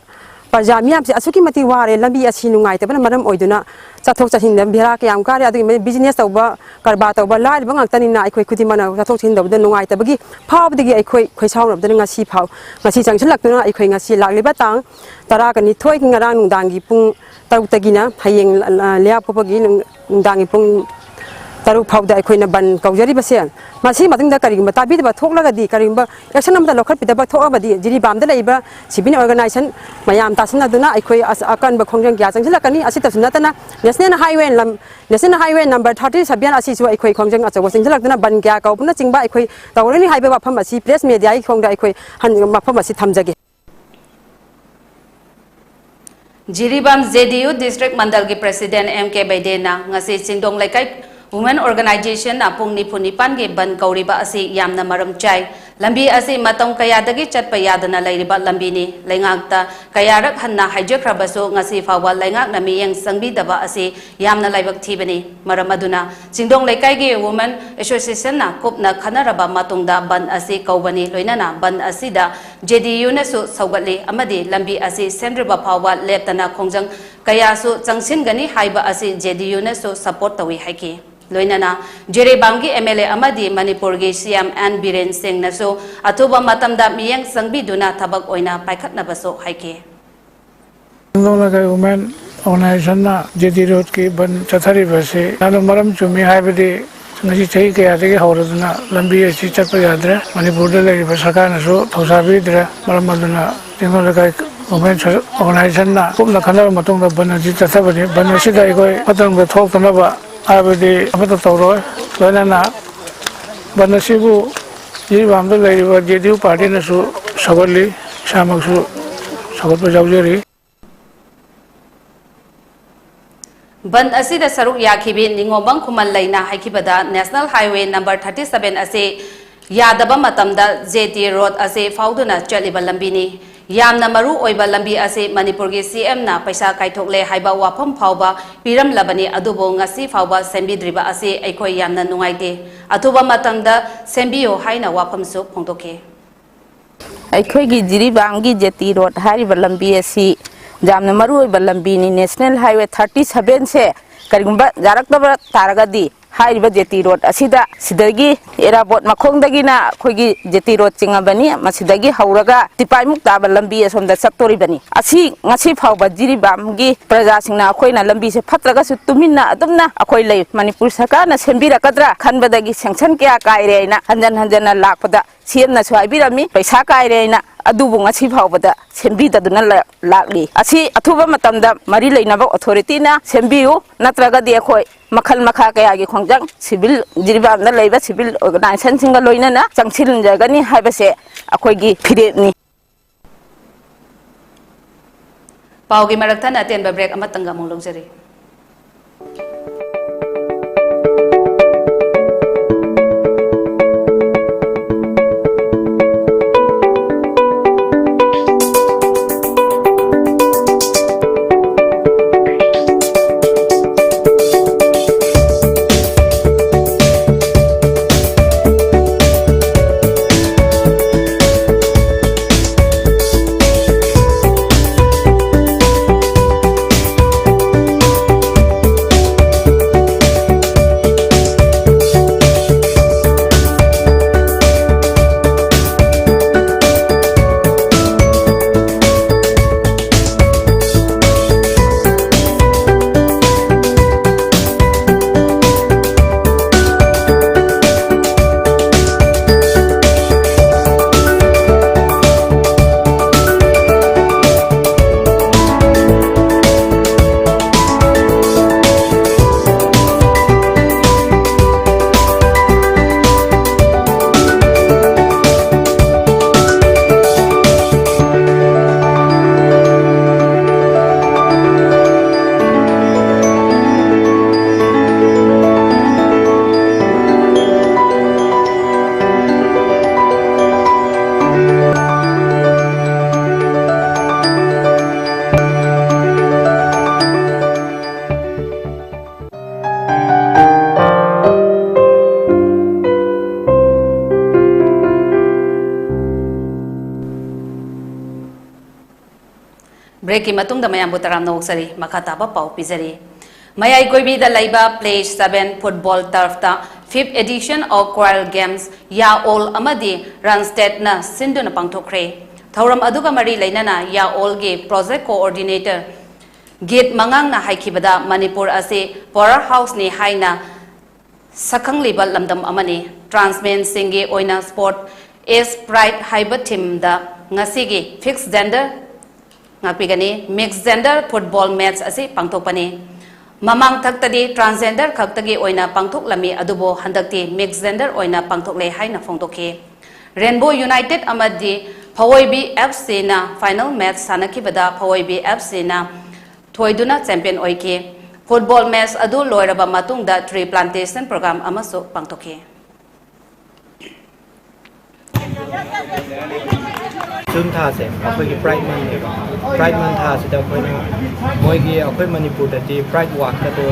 ꯄ꯭ꯔꯖꯥ ꯃꯤꯌꯥꯝꯁꯦ ꯑꯁꯨꯛꯀꯤ ꯃꯇꯤꯛ ꯋꯥꯔꯦ꯫ ꯂꯝꯕꯤ ꯑꯁꯤ ꯅꯨꯡꯉꯥꯏꯇꯕꯅ ꯃꯔꯝ ꯑꯣꯏꯗꯨꯅ ꯆꯠꯊꯣꯛ ꯆꯠꯁꯤꯟꯗ ꯕꯦꯔꯥ ꯀꯌꯥꯝ ꯀꯥꯔꯦ꯫ ꯑꯗꯨꯒꯤ ꯃꯇꯤꯛ business ꯇꯧꯕ, ꯀꯔꯕꯥꯔ ꯇꯧꯕ ꯂꯥꯏꯔꯕ ꯉꯥꯛꯇꯅꯤꯅ ꯑꯩꯈꯣꯏ ꯈꯨꯗꯤꯡꯃꯛꯅ ꯆꯠꯊꯣꯛ ꯆꯠꯁꯤꯟ ꯇꯧꯕꯗ ꯅꯨꯡꯉꯥꯏꯇꯕꯒꯤ ꯐꯥꯎꯕꯗꯒꯤ ꯑꯩꯈꯣꯏ ꯈꯣꯏꯁꯥꯎꯅꯕꯗꯅ ꯉꯁꯤ ꯐꯥꯎ, ꯉꯁꯤ ꯆꯪꯁꯤꯜꯂꯛꯇꯨꯅ ꯑꯩꯈꯣꯏ ꯉꯁꯤ ꯂꯥꯛꯂꯤꯕ ꯇꯥꯡ ꯇꯔꯥꯒ ꯅꯤꯊꯣꯏꯒꯤ ꯉꯔꯥꯡ ꯅꯨꯡꯗꯥꯡꯒꯤ ꯄꯨꯡ ꯇꯔꯨꯛꯇꯒꯤꯅ ꯍꯌꯦꯡ, ꯑ, ꯂꯩꯕꯥꯛꯄꯣꯛꯄꯒꯤ ꯅꯨꯡ-, ꯅꯨꯡꯗꯥꯡꯒꯤ ꯄꯨꯡ ꯇꯔꯨꯛ ꯐꯥꯎꯗ ꯑꯩꯈꯣꯏꯅ ꯕꯟ ꯀꯧꯖꯔꯤꯕꯁꯦ꯫ ꯃꯁꯤ ꯃꯇꯨꯡꯗ ꯀꯔꯤꯒꯨꯝꯕ ꯇꯥꯕꯤꯗꯕ ꯊꯣꯛꯂꯒꯗꯤ, ꯀꯔꯤꯒꯨꯝꯕ action ꯑꯃꯠꯇ ꯂꯧꯈꯠꯄꯤꯗꯕ ꯊꯣꯛꯂꯕꯗꯤ, ꯖꯤꯔꯤꯕꯥꯝꯗ ꯂꯩꯔꯤꯕ civil organization ꯃꯌꯥꯝ ꯇꯥꯁꯤꯟꯅꯗꯨꯅ ꯑꯩꯈꯣꯏ ꯑꯁ-, ꯑꯀꯟꯕ ꯈꯣꯡꯖꯪ ꯀꯌꯥ ꯆꯪꯁꯤꯜꯂꯛꯀꯅꯤ꯫ ꯑꯁꯤꯇꯁꯨ ꯅꯠꯇꯅ national highway ꯂꯝ, national highway number thirty seven ꯑꯁꯤꯁꯨ ꯑꯩꯈꯣꯏ ꯈꯣꯡꯖꯪ ꯑꯆꯧꯕ ꯆꯪꯁꯤꯜꯂꯛꯇꯨꯅ ꯕꯟ ꯀꯌꯥ ꯀꯧꯕꯅꯆꯤꯡꯕ ꯑꯩꯈꯣꯏ ꯇꯧꯔꯅꯤ ꯍꯥꯏꯕ ꯋꯥꯐꯝ ꯑꯁꯤ press mediaꯒꯤ ꯈꯣꯡꯗ ꯑꯩꯈꯣꯏ ꯍꯟ-, ꯃꯐꯝ ꯑꯁꯤ ꯊꯝꯖꯒꯦ꯫ ꯖꯤꯔꯤꯕꯥꯝ ꯖꯦ ꯗꯤ ꯌꯨ ꯗꯤꯁꯇ꯭ꯔꯤꯛ ꯃꯟꯗꯜꯒꯤ ꯄ꯭ꯔꯦꯁꯤꯗꯦꯟ ꯑꯦꯝ ꯀꯦ ꯕꯩꯗꯦꯅ ꯉꯁꯤ ꯆꯤꯡꯗꯣꯡ ꯂꯩꯀꯥꯏ ꯋꯨꯃꯦꯟ ꯑꯣꯔꯒꯅꯥꯏꯖꯦꯁꯟꯅ ꯄꯨꯡ ꯅꯤꯐꯨ ꯅꯤꯄꯥꯟꯒꯤ ꯕꯟ ꯀꯧꯔꯤꯕ ꯑꯁꯤ ꯌꯥꯝꯅ ꯃꯔꯝ ꯆꯥꯏ꯫ ꯂꯝꯕꯤ ꯑꯁꯤ ꯃꯇꯝ ꯀꯌꯥꯗꯒꯤ ꯆꯠꯄ ꯌꯥꯗꯅ ꯂꯩꯔꯤꯕ ꯂꯝꯕꯤꯅꯤ꯫ ꯂꯩꯉꯥꯛꯇ ꯀꯌꯥꯔꯛ ꯍꯟꯅ ꯍꯥꯏꯖꯈ꯭ꯔꯕꯁꯨ ꯉꯁꯤ ꯐꯥꯎꯕ ꯂꯩꯉꯥꯛꯅ ꯃꯤꯠꯌꯦꯡ ꯆꯪꯕꯤꯗꯕ ꯑꯁꯤ ꯌꯥꯝꯅ ꯂꯥꯏꯕꯛ ꯊꯤꯕꯅꯤ꯫ ꯃꯔꯝ ꯑꯗꯨꯅ ꯆꯤꯡꯗꯣꯡ ꯂꯩꯀꯥꯏꯒꯤ ꯋꯨꯃꯦꯟ ꯑꯦꯁꯣꯁꯤꯌꯦꯁꯟꯅ ꯀꯨꯞꯅ ꯈꯟꯅꯔꯕ ꯃꯇꯨꯡꯗ ꯕꯟ ꯑꯁꯤ ꯀꯧꯕꯅꯤ꯫ ꯂꯣꯏꯅꯅ ꯕꯟ ꯑꯁꯤꯗ ꯖꯦ ꯗꯤ ꯌꯨꯅꯁꯨ ꯁꯧꯒꯠꯂꯤ ꯑꯃꯗꯤ ꯂꯝꯕꯤ ꯑꯁꯤ ꯁꯦꯝꯗ꯭ꯔꯤꯕ ꯐꯥꯎꯕ ꯂꯦꯞꯇꯅ ꯈꯣꯡꯖꯪ ꯀꯌꯥꯁꯨ ꯆꯪꯁꯤꯟꯒꯅꯤ ꯍꯥꯏꯕ ꯑꯁꯤ ꯖꯦ ꯗꯤ ꯌꯨꯅꯁꯨ support ꯇꯧꯏ ꯍꯥꯏꯈꯤ꯫ ꯂꯣꯏꯅꯅ ꯖꯤꯔꯤꯕꯥꯝꯒꯤ ꯑꯦꯝ ꯑꯦꯜ ꯑꯦ ꯑꯃꯗꯤ ꯃꯅꯤꯄꯨꯔꯒꯤ ꯁꯤ ꯑꯦꯝ ꯑꯦꯟ ꯕꯤꯔꯦꯟ ꯁꯤꯡꯅꯁꯨ ꯑꯊꯨꯕ ꯃꯇꯝꯗ ꯃꯤꯠꯌꯦꯡ ꯆꯪꯕꯤꯗꯨꯅ ꯊꯕꯛ ꯑꯣꯏꯅ ꯄꯥꯏꯈꯠꯅꯕꯁꯨ ꯍꯥꯏꯈꯤ꯫ ꯆꯤꯡꯗꯣꯡ ꯂꯩꯀꯥꯏ ꯋꯨꯃꯦꯟ ꯑꯣꯔꯒꯅꯥꯏꯖꯦꯁꯟꯅ ꯖꯦ ꯗꯤ ꯔꯣꯗꯀꯤ ꯕꯟ ꯆꯠꯊꯔꯤꯕ ꯑꯁꯤ ꯌꯥꯝꯅ ꯃꯔꯝ ꯆꯨꯝꯃꯤ꯫ ꯍꯥꯏꯕꯗꯤ ꯉꯁꯤ ꯆꯍꯤ ꯀꯌꯥꯗꯒꯤ ꯍꯧꯔꯗꯨꯅ ꯂꯝꯕꯤ ꯑꯁꯤ ꯆꯠꯄ ꯌꯥꯗ꯭ꯔꯦ꯫ ꯃꯅꯤꯄꯨꯔꯗ ꯂꯩꯔꯤꯕ ꯁꯔꯀꯥꯔꯅꯁꯨ ꯊꯧꯁꯥꯕꯤꯗ꯭ꯔꯦ꯫ ꯃꯔꯝ ꯑꯗꯨꯅ ꯆꯤꯡꯗꯣꯡ ꯂꯩꯀꯥꯏ ꯋꯨꯃꯦꯟ ꯑꯣꯔꯒꯅꯥꯏꯖꯦꯁꯟꯅ ꯀꯨꯞꯅ ꯈꯟꯅꯔꯕ ꯃꯇꯨꯡꯗ ꯕꯟ ꯑꯁꯤ ꯆꯠꯊꯕꯅꯤ꯫ ꯕꯟ ꯑꯁꯤꯗ ꯑꯩꯈꯣꯏ ꯐꯠꯇ ꯅꯨꯡꯗ ꯊꯣꯛꯇꯅꯕ ꯍꯥꯏꯕꯗꯤ ꯑꯃꯠꯇ ꯇꯧꯔꯣꯏ꯫ ꯂꯣꯏꯅꯅ ꯕꯟ ꯑꯁꯤꯕꯨ ꯖꯤꯔꯤꯕꯥꯝꯗ ꯂꯩꯔꯤꯕ ꯖꯦ ꯗꯤ ꯌꯨ ꯄꯥꯔꯇꯤꯅꯁꯨ ꯁꯧꯒꯠꯂꯤ, ꯏꯁꯥꯃꯛꯁꯨ ꯁꯧꯒꯠꯄ ꯌꯥꯎꯖꯔꯤ꯫ ꯕꯟ ꯑꯁꯤꯗ ꯁꯔꯨꯛ ꯌꯥꯈꯤꯕꯤ ꯅꯤꯉꯣꯝꯕꯝ ꯈꯨꯃꯟꯂꯩꯅ ꯍꯥꯏꯈꯤꯕꯗ, national highway number thirty seven ꯑꯁꯤ ꯌꯥꯗꯕ ꯃꯇꯝꯗ ꯖꯦ ꯇꯤ ꯔꯣꯗ ꯑꯁꯤ ꯐꯥꯎꯗꯨꯅ ꯆꯠꯂꯤꯕ ꯂꯝꯕꯤꯅꯤ꯫ ꯌꯥꯝꯅ ꯃꯔꯨ ꯑꯣꯏꯕ ꯂꯝꯕꯤ ꯑꯁꯤ ꯃꯅꯤꯄꯨꯔꯒꯤ ꯁꯤ ꯑꯦꯝꯅ ꯄꯩꯁꯥ ꯀꯥꯏꯊꯣꯛꯂꯦ ꯍꯥꯏꯕ ꯋꯥꯐꯝ ꯐꯥꯎꯕ ꯄꯤꯔꯝꯂꯕꯅꯤ, ꯑꯗꯨꯕꯨ ꯉꯁꯤ ꯐꯥꯎꯕ ꯁꯦꯝꯕꯤꯗ꯭ꯔꯤꯕ ꯑꯁꯤ ꯑꯩꯈꯣꯏ ꯌꯥꯝꯅ ꯅꯨꯡꯉꯥꯏꯇꯦ꯫ ꯑꯊꯨꯕ ꯃꯇꯝꯗ ꯁꯦꯝꯕꯤꯌꯨ ꯍꯥꯏꯅ ꯋꯥꯐꯝꯁꯨ ꯐꯣꯡꯗꯣꯛꯈꯤ꯫ ꯑꯩꯈꯣꯏꯒꯤ ꯖꯤꯔꯤꯕꯥꯝꯒꯤ ꯖꯦꯇꯤ ꯔꯣꯗ ꯍꯥꯏꯔꯤꯕ ꯂꯝꯕꯤ ꯑꯁꯤ ꯌꯥꯝꯅ ꯃꯔꯨ ꯑꯣꯏꯕ ꯂꯝꯕꯤꯅꯤ꯫ ꯅꯦꯁꯅꯦꯜ ꯍꯥꯏꯋꯦ ꯊꯥꯔꯇꯤ ꯁꯚꯦꯟꯁꯦ ꯀꯔꯤꯒꯨꯝꯕ ꯌꯥꯔꯛꯇꯕ ꯇꯥꯔꯒꯗꯤ, ꯍꯥꯏꯔꯤꯕ ꯖꯦꯇꯤ ꯔꯣꯗ ꯑꯁꯤꯗ, ꯁꯤꯗꯒꯤ ꯑꯦꯔꯥꯕꯣꯠ ꯃꯈꯣꯡꯗꯒꯤꯅ ꯑꯩꯈꯣꯏꯒꯤ ꯖꯦꯇꯤ ꯔꯣꯗ ꯆꯤꯡꯉꯕꯅꯤ, ꯃꯁꯤꯗꯒꯤ ꯍꯧꯔꯒ ꯇꯤꯄꯥꯏꯃꯨꯛ ꯇꯥꯕ ꯂꯝꯕꯤ ꯑꯁꯣꯝꯗ ꯆꯠꯇꯣꯔꯤꯕꯅꯤ꯫ ꯑꯁꯤ ꯉꯁꯤ ꯐꯥꯎꯕ ꯖꯤꯔꯤꯕꯥꯝꯒꯤ ꯄ꯭ꯔꯖꯥꯁꯤꯡꯅ ꯑꯩꯈꯣꯏꯅ ꯂꯝꯕꯤꯁꯦ ꯐꯠꯇ꯭ꯔꯒꯁꯨ ꯇꯨꯃꯤꯟꯅ ꯑꯗꯨꯝꯅ ꯑꯩꯈꯣꯏ ꯂꯩ꯫ ꯃꯅꯤꯄꯨꯔ ꯁꯔꯀꯥꯔꯅ ꯁꯦꯝꯕꯤꯔꯛꯀꯗ꯭ꯔꯥ ꯈꯟꯕꯗꯒꯤ ꯁꯦꯡꯁꯟ ꯀꯌꯥ ꯀꯥꯏꯔꯦ ꯍꯥꯏꯅ ꯍꯟꯖꯟ ꯍꯟꯖꯟꯅ ꯂꯥꯛꯄꯗ ꯁꯤ ꯑꯦꯝꯅꯁꯨ ꯍꯥꯏꯕꯤꯔꯝꯃꯤ, ꯄꯩꯁꯥ ꯀꯥꯏꯔꯦ ꯍꯥꯏꯅ, ꯑꯗꯨꯕꯨ ꯉꯁꯤ ꯐꯥꯎꯕꯗ ꯁꯦꯝꯕꯤꯗꯗꯨꯅ ꯂ-, ꯂꯥꯛꯂꯤ꯫ ꯑꯁꯤ ꯑꯊꯨꯕ ꯃꯇꯝꯗ ꯃꯔꯤ ꯂꯩꯅꯕ ꯑꯣꯊꯣꯔꯤꯇꯤꯅ ꯁꯦꯝꯕꯤꯌꯨ, ꯅꯠꯇ꯭ꯔꯒꯗꯤ ꯑꯩꯈꯣꯏ ꯃꯈꯜ ꯃꯈꯥ ꯀꯌꯥꯒꯤ ꯈꯣꯡꯖꯪ, ꯁꯤꯚꯤꯜ, ꯖꯤꯔꯤꯕꯥꯝꯗ ꯂꯩꯕ ꯁꯤꯚꯤꯜ ꯑꯣꯔꯒꯅꯥꯏꯖꯦꯁꯟꯁꯤꯡꯒ ꯂꯣꯏꯅꯅ ꯆꯪꯁꯤꯟꯖꯒꯅꯤ ꯍꯥꯏꯕꯁꯦ ꯑꯩꯈꯣꯏꯒꯤ ꯐꯤꯔꯦꯞꯅꯤ꯫ ꯄꯥꯎꯒꯤ ꯃꯔꯛ ꯊꯠꯅ ꯑꯇꯦꯟꯕ ꯕ꯭ꯔꯦꯛ ꯑꯃꯇꯪꯒ ꯑꯃꯨꯛ ꯂꯧꯖꯔꯤ꯫ Breakꯀꯤ ꯃꯇꯨꯡꯗ ꯃꯌꯥꯝꯕꯨ ꯇꯔꯥꯝꯅ ꯑꯣꯛꯆꯔꯤ꯫ ꯃꯈꯥ ꯇꯥꯕ ꯄꯥꯎ ꯄꯤꯖꯔꯤ꯫ ꯃꯌꯥꯏ ꯀꯣꯏꯕꯤꯗ ꯂꯩꯕ Play Seven Football Turfꯇ fifth edition of Choral Games ꯌꯥꯑꯣꯜ ꯑꯃꯗꯤ ꯔꯟꯁꯇꯦꯠꯅ ꯁꯤꯟꯗꯨꯅ ꯄꯥꯡꯊꯣꯛꯈ꯭ꯔꯦ꯫ ꯊꯧꯔꯝ ꯑꯗꯨꯒ ꯃꯔꯤ ꯂꯩꯅꯅ ꯌꯥꯑꯣꯜꯒꯤ Project Coordinator ꯒꯤꯠ ꯃꯉꯥꯡꯅ ꯍꯥꯏꯈꯤꯕꯗ, ꯃꯅꯤꯄꯨꯔ ꯑꯁꯤ power houseꯅꯤ ꯍꯥꯏꯅ ꯁꯛꯈꯪꯂꯤꯕ ꯂꯝꯗꯝ ꯑꯃꯅꯤ꯫ Transmenꯁꯤꯡꯒꯤ ꯑꯣꯏꯅ Sport is Pride ꯍꯥꯏꯕ themeꯗ ꯉꯁꯤꯒꯤ fifth gender, ꯉꯥꯛꯄꯤꯒꯅꯤ, mixed gender football match ꯑꯁꯤ ꯄꯥꯡꯊꯣꯛꯄꯅꯤ꯫ ꯃꯃꯥꯡ ꯊꯛꯇꯗꯤ transgender ꯈꯛꯇꯒꯤ ꯑꯣꯏꯅ ꯄꯥꯡꯊꯣꯛꯂꯝꯃꯤ, ꯑꯗꯨꯕꯨ ꯍꯟꯗꯛꯇꯤ mixed gender ꯑꯣꯏꯅ ꯄꯥꯡꯊꯣꯛꯂꯦ ꯍꯥꯏꯅ ꯐꯣꯡꯗꯣꯛꯈꯤ꯫ Rainbow United ꯑꯃꯗꯤ ꯐꯋꯣꯏꯕꯤ FCꯅ final match ꯁꯥꯟꯅꯈꯤꯕꯗ ꯐꯋꯣꯏꯕꯤ FCꯅ ꯊꯣꯏꯗꯨꯅ champion ꯑꯣꯏꯈꯤ꯫ Football match ꯑꯗꯨ ꯂꯣꯏꯔꯕ ꯃꯇꯨꯡꯗ tree plantation program ꯑꯃꯁꯨ ꯄꯥꯡꯊꯣꯛꯈꯤ꯫ ꯖꯨꯟ ꯊꯥꯁꯦ ꯑꯩꯈꯣꯏꯒꯤ Pride Monthꯅꯦꯕ꯫ Pride Month ꯊꯥꯁꯤꯗ ꯑꯩꯈꯣꯏꯅ ꯃꯣꯏꯒꯤ, ꯑꯩꯈꯣꯏ ꯃꯅꯤꯄꯨꯔꯗꯗꯤ Pride Walk ꯑꯗꯣ,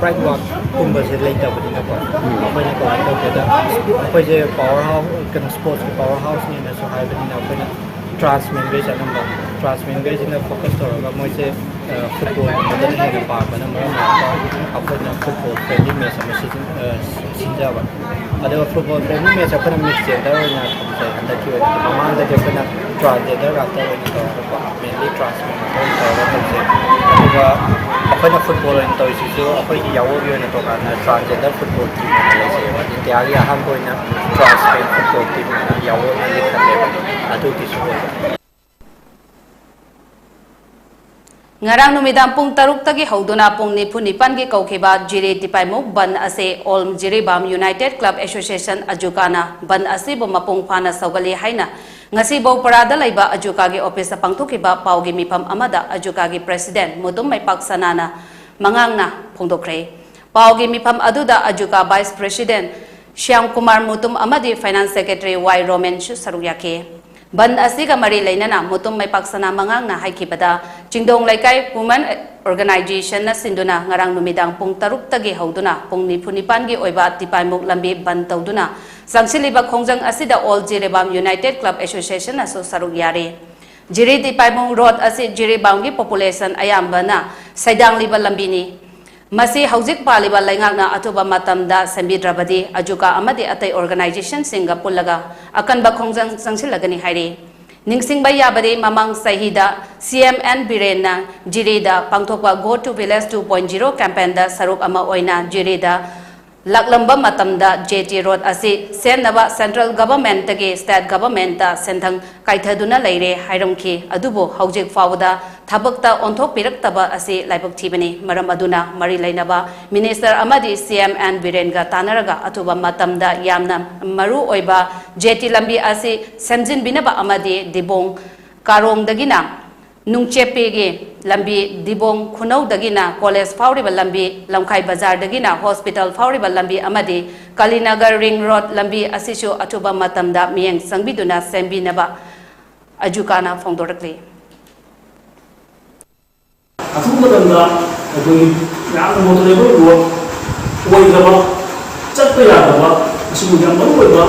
Pride Walkꯀꯨꯝꯕꯁꯦ ꯂꯩꯇꯕꯅꯤꯅꯀꯣ, ꯑꯩꯈꯣꯏꯅ ꯀꯃꯥꯏꯅ ꯇꯧꯒꯦꯗ, ꯑꯩꯈꯣꯏꯁꯦ power house, ꯀꯩꯅꯣ, sportsꯀꯤ power houseꯅꯦꯅꯁꯨ ꯍꯥꯏꯕꯅꯤꯅ ꯑꯩꯈꯣꯏꯅ transmenꯈꯩꯁꯦ ꯑꯅꯝꯕ, transmenꯈꯩꯁꯤꯅ focus ꯇꯧꯔꯒ ꯃꯣꯏꯁꯦ footballꯒꯨꯝꯕꯗꯅ ꯍꯦꯟꯅ ꯄꯥꯝꯕꯅ ꯃꯔꯝ ꯑꯣꯏꯔꯒ ꯑꯩꯈꯣꯏꯅ football friendly match ꯑꯃ ꯁꯤꯖꯤꯟ-, ꯑ, ꯁꯤꯟꯖꯕ꯫ ꯑꯗꯨꯒ football friendly match ꯑꯩꯈꯣꯏꯅ mixed gender ꯑꯣꯏꯅ ꯊꯝꯖꯩ ꯍꯟꯗꯛꯀꯤ ꯑꯣꯏꯅ꯫ ꯃꯃꯥꯡꯗꯗꯤ ꯑꯩꯈꯣꯏꯅ transgender ꯉꯥꯛꯇ ꯑꯣꯏꯅ ꯇꯧꯔꯒꯀꯣ, mainly transmen ꯉꯥꯛꯇ ꯑꯣꯏꯅ ꯇꯧꯔꯒ ꯇꯧꯖꯩ꯫ ꯑꯗꯨꯒ ꯑꯩꯈꯣꯏꯅ football ꯑꯣꯏꯅ ꯇꯧꯔꯤꯁꯤꯁꯨ ꯑꯩꯈꯣꯏꯒꯤ ꯌꯥꯑꯣꯜꯒꯤ ꯑꯣꯏꯅ ꯇꯣꯉꯥꯟꯅ transgender football team ꯑꯣꯏꯅ ꯂꯩꯖꯩꯕ꯫ ꯏꯟꯗꯤꯌꯥꯒꯤ ꯑꯍꯥꯟꯕ ꯑꯣꯏꯅ transmen football team ꯑꯣꯏꯅ ꯌꯥꯑꯣꯜꯅ ꯂꯤꯡꯈꯠꯂꯦꯕ꯫ ꯑꯗꯨꯒꯤꯁꯨ ꯑꯣꯏꯕ꯫ ꯉꯔꯥꯡ ꯅꯨꯃꯤꯗꯥꯡ ꯄꯨꯡ ꯇꯔꯨꯛꯇꯒꯤ ꯍꯧꯗꯨꯅ ꯄꯨꯡ ꯅꯤꯐꯨ ꯅꯤꯄꯥꯟꯒꯤ ꯀꯧꯈꯤꯕ ꯖꯤꯔꯤ ꯇꯤꯄꯥꯏꯃꯨꯛ ꯕꯟ ꯑꯁꯤ All Jiribam United Club Association ꯑꯖꯨꯀꯥꯅ ꯕꯟ ꯑꯁꯤꯕꯨ ꯃꯄꯨꯡ ꯐꯥꯅ ꯁꯧꯒꯠꯂꯤ ꯍꯥꯏꯅ ꯉꯁꯤ ꯕꯧꯄꯔꯥꯗ ꯂꯩꯕ ꯑꯖꯨꯀꯥꯒꯤ ꯑꯣꯐꯤꯁꯇ ꯄꯥꯡꯊꯣꯛꯈꯤꯕ ꯄꯥꯎꯒꯤ ꯃꯤꯐꯝ ꯑꯃꯗ ꯑꯖꯨꯀꯥꯒꯤ president ꯃꯨꯇꯨꯝ ꯃꯩꯄꯥꯛ ꯁꯅꯥꯅ ꯃꯉꯥꯡꯅ ꯐꯣꯡꯗꯣꯛꯈ꯭ꯔꯦ꯫ ꯄꯥꯎꯒꯤ ꯃꯤꯐꯝ ꯑꯗꯨꯗ ꯑꯖꯨꯀꯥ vice president ꯁ꯭ꯌꯥꯝ ꯀꯨꯃꯥꯔ ꯃꯨꯇꯨꯝ ꯑꯃꯗꯤ finance secretary ꯋꯥꯏ ꯔꯣꯃꯦꯟꯁꯨ ꯁꯔꯨꯛ ꯌꯥꯈꯤ꯫ ꯕꯟ ꯑꯁꯤꯒ ꯃꯔꯤ ꯂꯩꯅꯅ ꯃꯨꯇꯨꯝ ꯃꯩꯄꯥꯛ ꯁꯅꯥ ꯃꯉꯥꯡꯅ ꯍꯥꯏꯈꯤꯕꯗ, ꯆꯤꯡꯗꯣꯡ ꯂꯩꯀꯥꯏ women organizationꯅ ꯁꯤꯟꯗꯨꯅ ꯉꯔꯥꯡ ꯅꯨꯃꯤꯗꯥꯡ ꯄꯨꯡ ꯇꯔꯨꯛꯇꯒꯤ ꯍꯧꯗꯨꯅ ꯄꯨꯡ ꯅꯤꯐꯨ ꯅꯤꯄꯥꯟꯒꯤ ꯑꯣꯏꯕ ꯇꯤꯄꯥꯏꯃꯨꯛ ꯂꯝꯕꯤ ꯕꯟ ꯇꯧꯗꯨꯅ ꯆꯪꯁꯤꯜꯂꯤꯕ ꯈꯣꯡꯖꯪ ꯑꯁꯤꯗ All ꯖꯤꯔꯤꯕꯥꯝ United Club Associationꯅꯁꯨ ꯁꯔꯨꯛ ꯌꯥꯔꯤ꯫ ꯖꯤꯔꯤ ꯗꯤꯄꯥꯏꯃꯨꯡ ꯔꯣꯗ ꯑꯁꯤ ꯖꯤꯔꯤꯕꯥꯝꯒꯤ ꯄꯣꯄꯨꯂꯦꯁꯟ ꯑꯌꯥꯝꯕꯅ ꯁꯩꯗꯥꯡꯂꯤꯕ ꯂꯝꯕꯤꯅꯤ꯫ ꯃꯁꯤ ꯍꯧꯖꯤꯛ ꯄꯥꯜꯂꯤꯕ ꯂꯩꯉꯥꯛꯅ ꯑꯊꯨꯕ ꯃꯇꯝꯗ ꯁꯦꯝꯕꯤꯗ꯭ꯔꯕꯗꯤ ꯑꯖꯨꯀꯥ ꯑꯃꯗꯤ ꯑꯇꯩ ꯑꯣꯔꯒꯅꯥꯏꯖꯦꯁꯟꯁꯤꯡꯒ ꯄꯨꯜꯂꯒ ꯑꯀꯟꯕ ꯈꯣꯡꯖꯪ ꯆꯪꯁꯤꯜꯂꯒꯅꯤ ꯍꯥꯏꯔꯤ꯫ ꯅꯤꯡꯁꯤꯡꯕ ꯌꯥꯕꯗꯤ, ꯃꯃꯥꯡ ꯆꯍꯤꯗ ꯁꯤ ꯑꯦꯝ ꯑꯦꯟ ꯕꯤꯔꯦꯟꯅ ꯖꯤꯔꯤꯗ ꯄꯥꯡꯊꯣꯛꯄ Go to Village two point zero campaign ꯗ ꯁꯔꯨꯛ ꯑꯃ ꯑꯣꯏꯅ ꯖꯤꯔꯤꯗ ꯂꯥꯛꯂꯝꯕ ꯃꯇꯝꯗ ꯖꯦ ꯇꯤ ꯔꯣꯗ ꯑꯁꯤ ꯁꯦꯝꯅꯕ ꯁꯦꯟꯇ꯭ꯔꯦꯜ ꯒꯚꯔꯟꯃꯦꯟꯠꯇꯒꯤ ꯁ꯭ꯇꯦꯠ ꯒꯚꯔꯟꯃꯦꯟꯠꯇ ꯁꯦꯟꯊꯪ ꯀꯥꯏꯊꯗꯨꯅ ꯂꯩꯔꯦ ꯍꯥꯏꯔꯝꯈꯤ꯫ ꯑꯗꯨꯕꯨ ꯍꯧꯖꯤꯛ ꯐꯥꯎꯕꯗ ꯊꯕꯛꯇ ꯑꯣꯟꯊꯣꯛꯄꯤꯔꯛꯇꯕ ꯑꯁꯤ ꯂꯥꯏꯕꯛ ꯊꯤꯕꯅꯤ꯫ ꯃꯔꯝ ꯑꯗꯨꯅ ꯃꯔꯤ ꯂꯩꯅꯕ ꯃꯤꯅꯤꯁꯇꯔ ꯑꯃꯗꯤ ꯁꯤ ꯑꯦꯝ ꯑꯦꯟ ꯕꯤꯔꯦꯟꯒ ꯇꯥꯟꯅꯔꯒ ꯑꯊꯨꯕ ꯃꯇꯝꯗ ꯌꯥꯝꯅ ꯃꯔꯨ ꯑꯣꯏꯕ ꯖꯦ ꯇꯤ ꯂꯝꯕꯤ ꯑꯁꯤ ꯁꯦꯝꯖꯤꯟꯕꯤꯅꯕ ꯑꯃꯗꯤ ꯗꯤꯕꯣꯡ ꯀꯥꯔꯣꯡꯗꯒꯤꯅ ꯅꯨꯡꯆꯦꯞꯄꯤꯒꯤ ꯂꯝꯕꯤ, ꯗꯤꯕꯣꯡ ꯈꯨꯅꯧꯗꯒꯤꯅ ꯀꯣꯂꯦꯖ ꯐꯥꯎꯔꯤꯕ ꯂꯝꯕꯤ, ꯂꯝꯈꯥꯏ ꯕꯖꯥꯔꯗꯒꯤꯅ ꯍꯣꯁꯄꯤꯇꯥꯜ ꯐꯥꯎꯔꯤꯕ ꯂꯝꯕꯤ ꯑꯃꯗꯤ ꯀꯂꯤꯅꯒꯔ ꯔꯤꯡ ꯔꯣꯗ ꯂꯝꯕꯤ ꯑꯁꯤꯁꯨ ꯑꯊꯨꯕ ꯃꯇꯝꯗ ꯃꯤꯠꯌꯦꯡ ꯆꯪꯕꯤꯗꯨꯅ ꯁꯦꯝꯕꯤꯅꯕ ꯑꯖꯨꯀꯥꯅ ꯐꯣꯡꯗꯣꯔꯛꯂꯤ꯫ ꯑꯊꯨꯕ ꯃꯇꯝꯗ ꯑꯩꯈꯣꯏꯒꯤ ꯌꯥꯝꯅ ꯃꯣꯇꯣꯔꯦꯕꯜ ꯔꯣꯗ ꯑꯣꯏꯗ꯭ꯔꯕ, ꯆꯠꯄ ꯌꯥꯗꯕ, ꯑꯁꯤꯒꯨꯝꯕ ꯌꯥꯝ ꯃꯔꯨ ꯑꯣꯏꯕ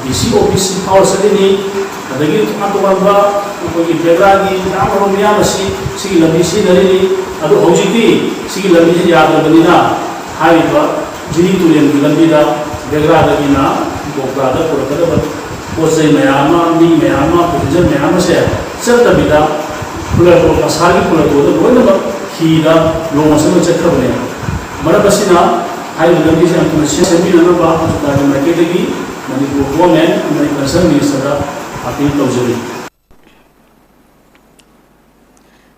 ꯗꯤ ꯁꯤ ꯑꯣꯐꯤꯁ ꯐꯥꯎꯔ ꯆꯠꯂꯤꯅꯤ꯫ ꯑꯗꯒꯤ ꯇꯣꯉꯥꯟ ꯇꯣꯉꯥꯟꯕ ꯑꯩꯈꯣꯏꯒꯤ ꯕꯦꯒ꯭ꯔꯥꯒꯤ ꯃꯌꯥꯝ ꯑꯃ ꯃꯤꯌꯥꯝ ꯑꯁꯤ ꯁꯤꯒꯤ ꯂꯝꯕꯤ ꯁꯤꯖꯤꯟꯅꯔꯤꯅꯤ꯫ ꯑꯗꯣ ꯍꯧꯖꯤꯛꯇꯤ ꯁꯤꯒꯤ ꯂꯝꯕꯤꯁꯤ ꯌꯥꯗ꯭ꯔꯕꯅꯤꯅ ꯍꯥꯏꯔꯤꯕ ꯖꯤꯔꯤ ꯇꯨꯔꯦꯜꯒꯤ ꯂꯝꯕꯤꯗ ꯕꯦꯒ꯭ꯔꯥꯗꯒꯤꯅ ꯕꯣꯀ꯭ꯔꯥꯗ ꯄꯨꯔꯛꯀꯗꯕ ꯄꯣꯠ ꯆꯩ ꯃꯌꯥꯝ ꯑꯃ, ꯃꯤ ꯃꯌꯥꯝ ꯑꯃ, ꯄꯦꯁꯦꯟꯖꯔ ꯃꯌꯥꯝ ꯑꯃꯁꯦ ꯆꯠꯇꯕꯤꯗ ꯄꯨꯂꯇꯣ, ꯀꯁꯥꯔꯒꯤ ꯄꯨꯂꯇꯣꯗ ꯂꯣꯏꯅꯃꯛ ꯍꯤꯗ ꯂꯣꯡ ꯑꯁꯤꯃ ꯆꯠꯈ꯭ꯔꯕꯅꯦꯕ꯫ ꯃꯔꯝ ꯑꯁꯤꯅ ꯍꯥꯏꯔꯤꯕ ꯂꯝꯕꯤꯁꯦ ꯌꯥꯝ ꯊꯨꯅ ꯁꯦꯝ-, ꯁꯦꯝꯕꯤꯅꯅꯕ ꯍꯣꯁꯄꯤꯇꯥꯜꯒꯤ ꯃꯥꯏꯀꯩꯗꯒꯤ ꯃꯅꯤꯄꯨꯔ ꯒꯣꯔꯃꯦꯟ ꯑꯃꯗꯤ ꯀꯟꯁꯔꯟ ꯃꯤꯅꯤꯁꯇꯔꯗ ꯑꯄꯤꯜ ꯇꯧꯖꯔꯤ꯫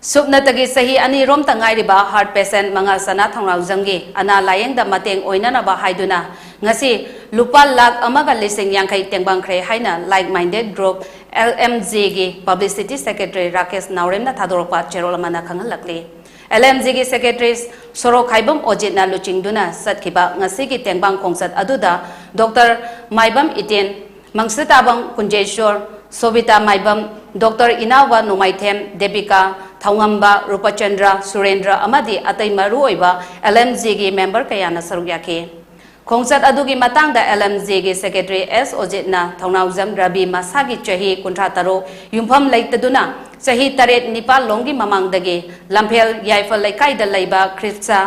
ꯁꯨꯞꯅꯇꯒꯤ ꯆꯍꯤ ꯑꯅꯤꯔꯣꯝꯇ ꯉꯥꯏꯔꯤꯕ ꯍꯥꯔꯠ ꯄꯦꯁꯦꯟ ꯃꯉꯥ ꯁꯅꯥ ꯊꯧꯅꯥꯎꯖꯝꯒꯤ ꯑꯅꯥ ꯂꯥꯌꯦꯡꯗ ꯃꯇꯦꯡ ꯑꯣꯏꯅꯅꯕ ꯍꯥꯏꯗꯨꯅ ꯉꯁꯤ ꯂꯨꯄꯥ ꯂꯥꯈ ꯑꯃꯒ ꯂꯤꯁꯤꯡ ꯌꯥꯡꯈꯩ ꯇꯦꯡꯕꯥꯡꯈ꯭ꯔꯦ ꯍꯥꯏꯅ Like Minded Group, L M G ꯒꯤ publicity secretary ꯔꯥꯀꯦꯁ ꯅꯥꯎꯔꯦꯝꯅ ꯊꯥꯗꯣꯔꯛꯄ ꯆꯦꯔꯣꯜ ꯑꯃꯅ ꯈꯪꯍꯜꯂꯛꯂꯤ꯫ L M G ꯒꯤ secretary ꯁꯣꯔꯣꯛꯈꯥꯏꯕꯝ ꯑꯣꯖꯤꯠꯅ ꯂꯨꯆꯤꯡꯗꯨꯅ ꯆꯠꯈꯤꯕ ꯉꯁꯤꯒꯤ ꯇꯦꯡꯕꯥꯡ ꯈꯣꯡꯆꯠ ꯑꯗꯨꯗ ꯗꯣꯛꯇꯔ ꯃꯥꯏꯕꯝ ꯏꯇꯦꯟ, ꯃꯪꯁꯤꯇꯥꯕꯝ ꯀꯨꯟꯖꯦꯁꯣꯔ, ꯁꯣꯕꯤꯇꯥ ꯃꯥꯏꯕꯝ, ꯗꯣꯛꯇꯔ ꯏꯅꯥꯎꯕ ꯅꯣꯡꯃꯥꯏꯊꯦꯝ, ꯗꯦꯕꯤꯀꯥ, ꯊꯧꯉꯝꯕ, ꯔꯨꯄꯆꯟꯗ꯭ꯔ, ꯁꯨꯔꯦꯟꯗ꯭ꯔ ꯑꯃꯗꯤ ꯑꯇꯩ ꯃꯔꯨꯑꯣꯏꯕ L M G ꯒꯤ member ꯀꯌꯥꯅ ꯁꯔꯨꯛ ꯌꯥꯈꯤ꯫ ꯈꯣꯡꯆꯠ ꯑꯗꯨꯒꯤ ꯃꯇꯥꯡꯗ L M G ꯒꯤ secretary S ꯑꯣꯖꯤꯠꯅ ꯊꯧꯅꯥꯎꯖꯝ ꯔꯕꯤ ꯃꯁꯥꯒꯤ ꯆꯍꯤ ꯀꯨꯟꯊ꯭ꯔꯥ ꯇꯔꯨꯛ ꯌꯨꯝꯐꯝ ꯂꯩꯇꯗꯨꯅ ꯆꯍꯤ ꯇꯔꯦꯠ ꯅꯤꯄꯥꯜ ꯂꯣꯝꯒꯤ ꯃꯃꯥꯡꯗꯒꯤ ꯂꯝꯐꯦꯜ ꯌꯥꯏꯐ ꯂꯩꯀꯥꯏꯗ ꯂꯩꯕ ꯈ꯭ꯔꯤꯁꯇ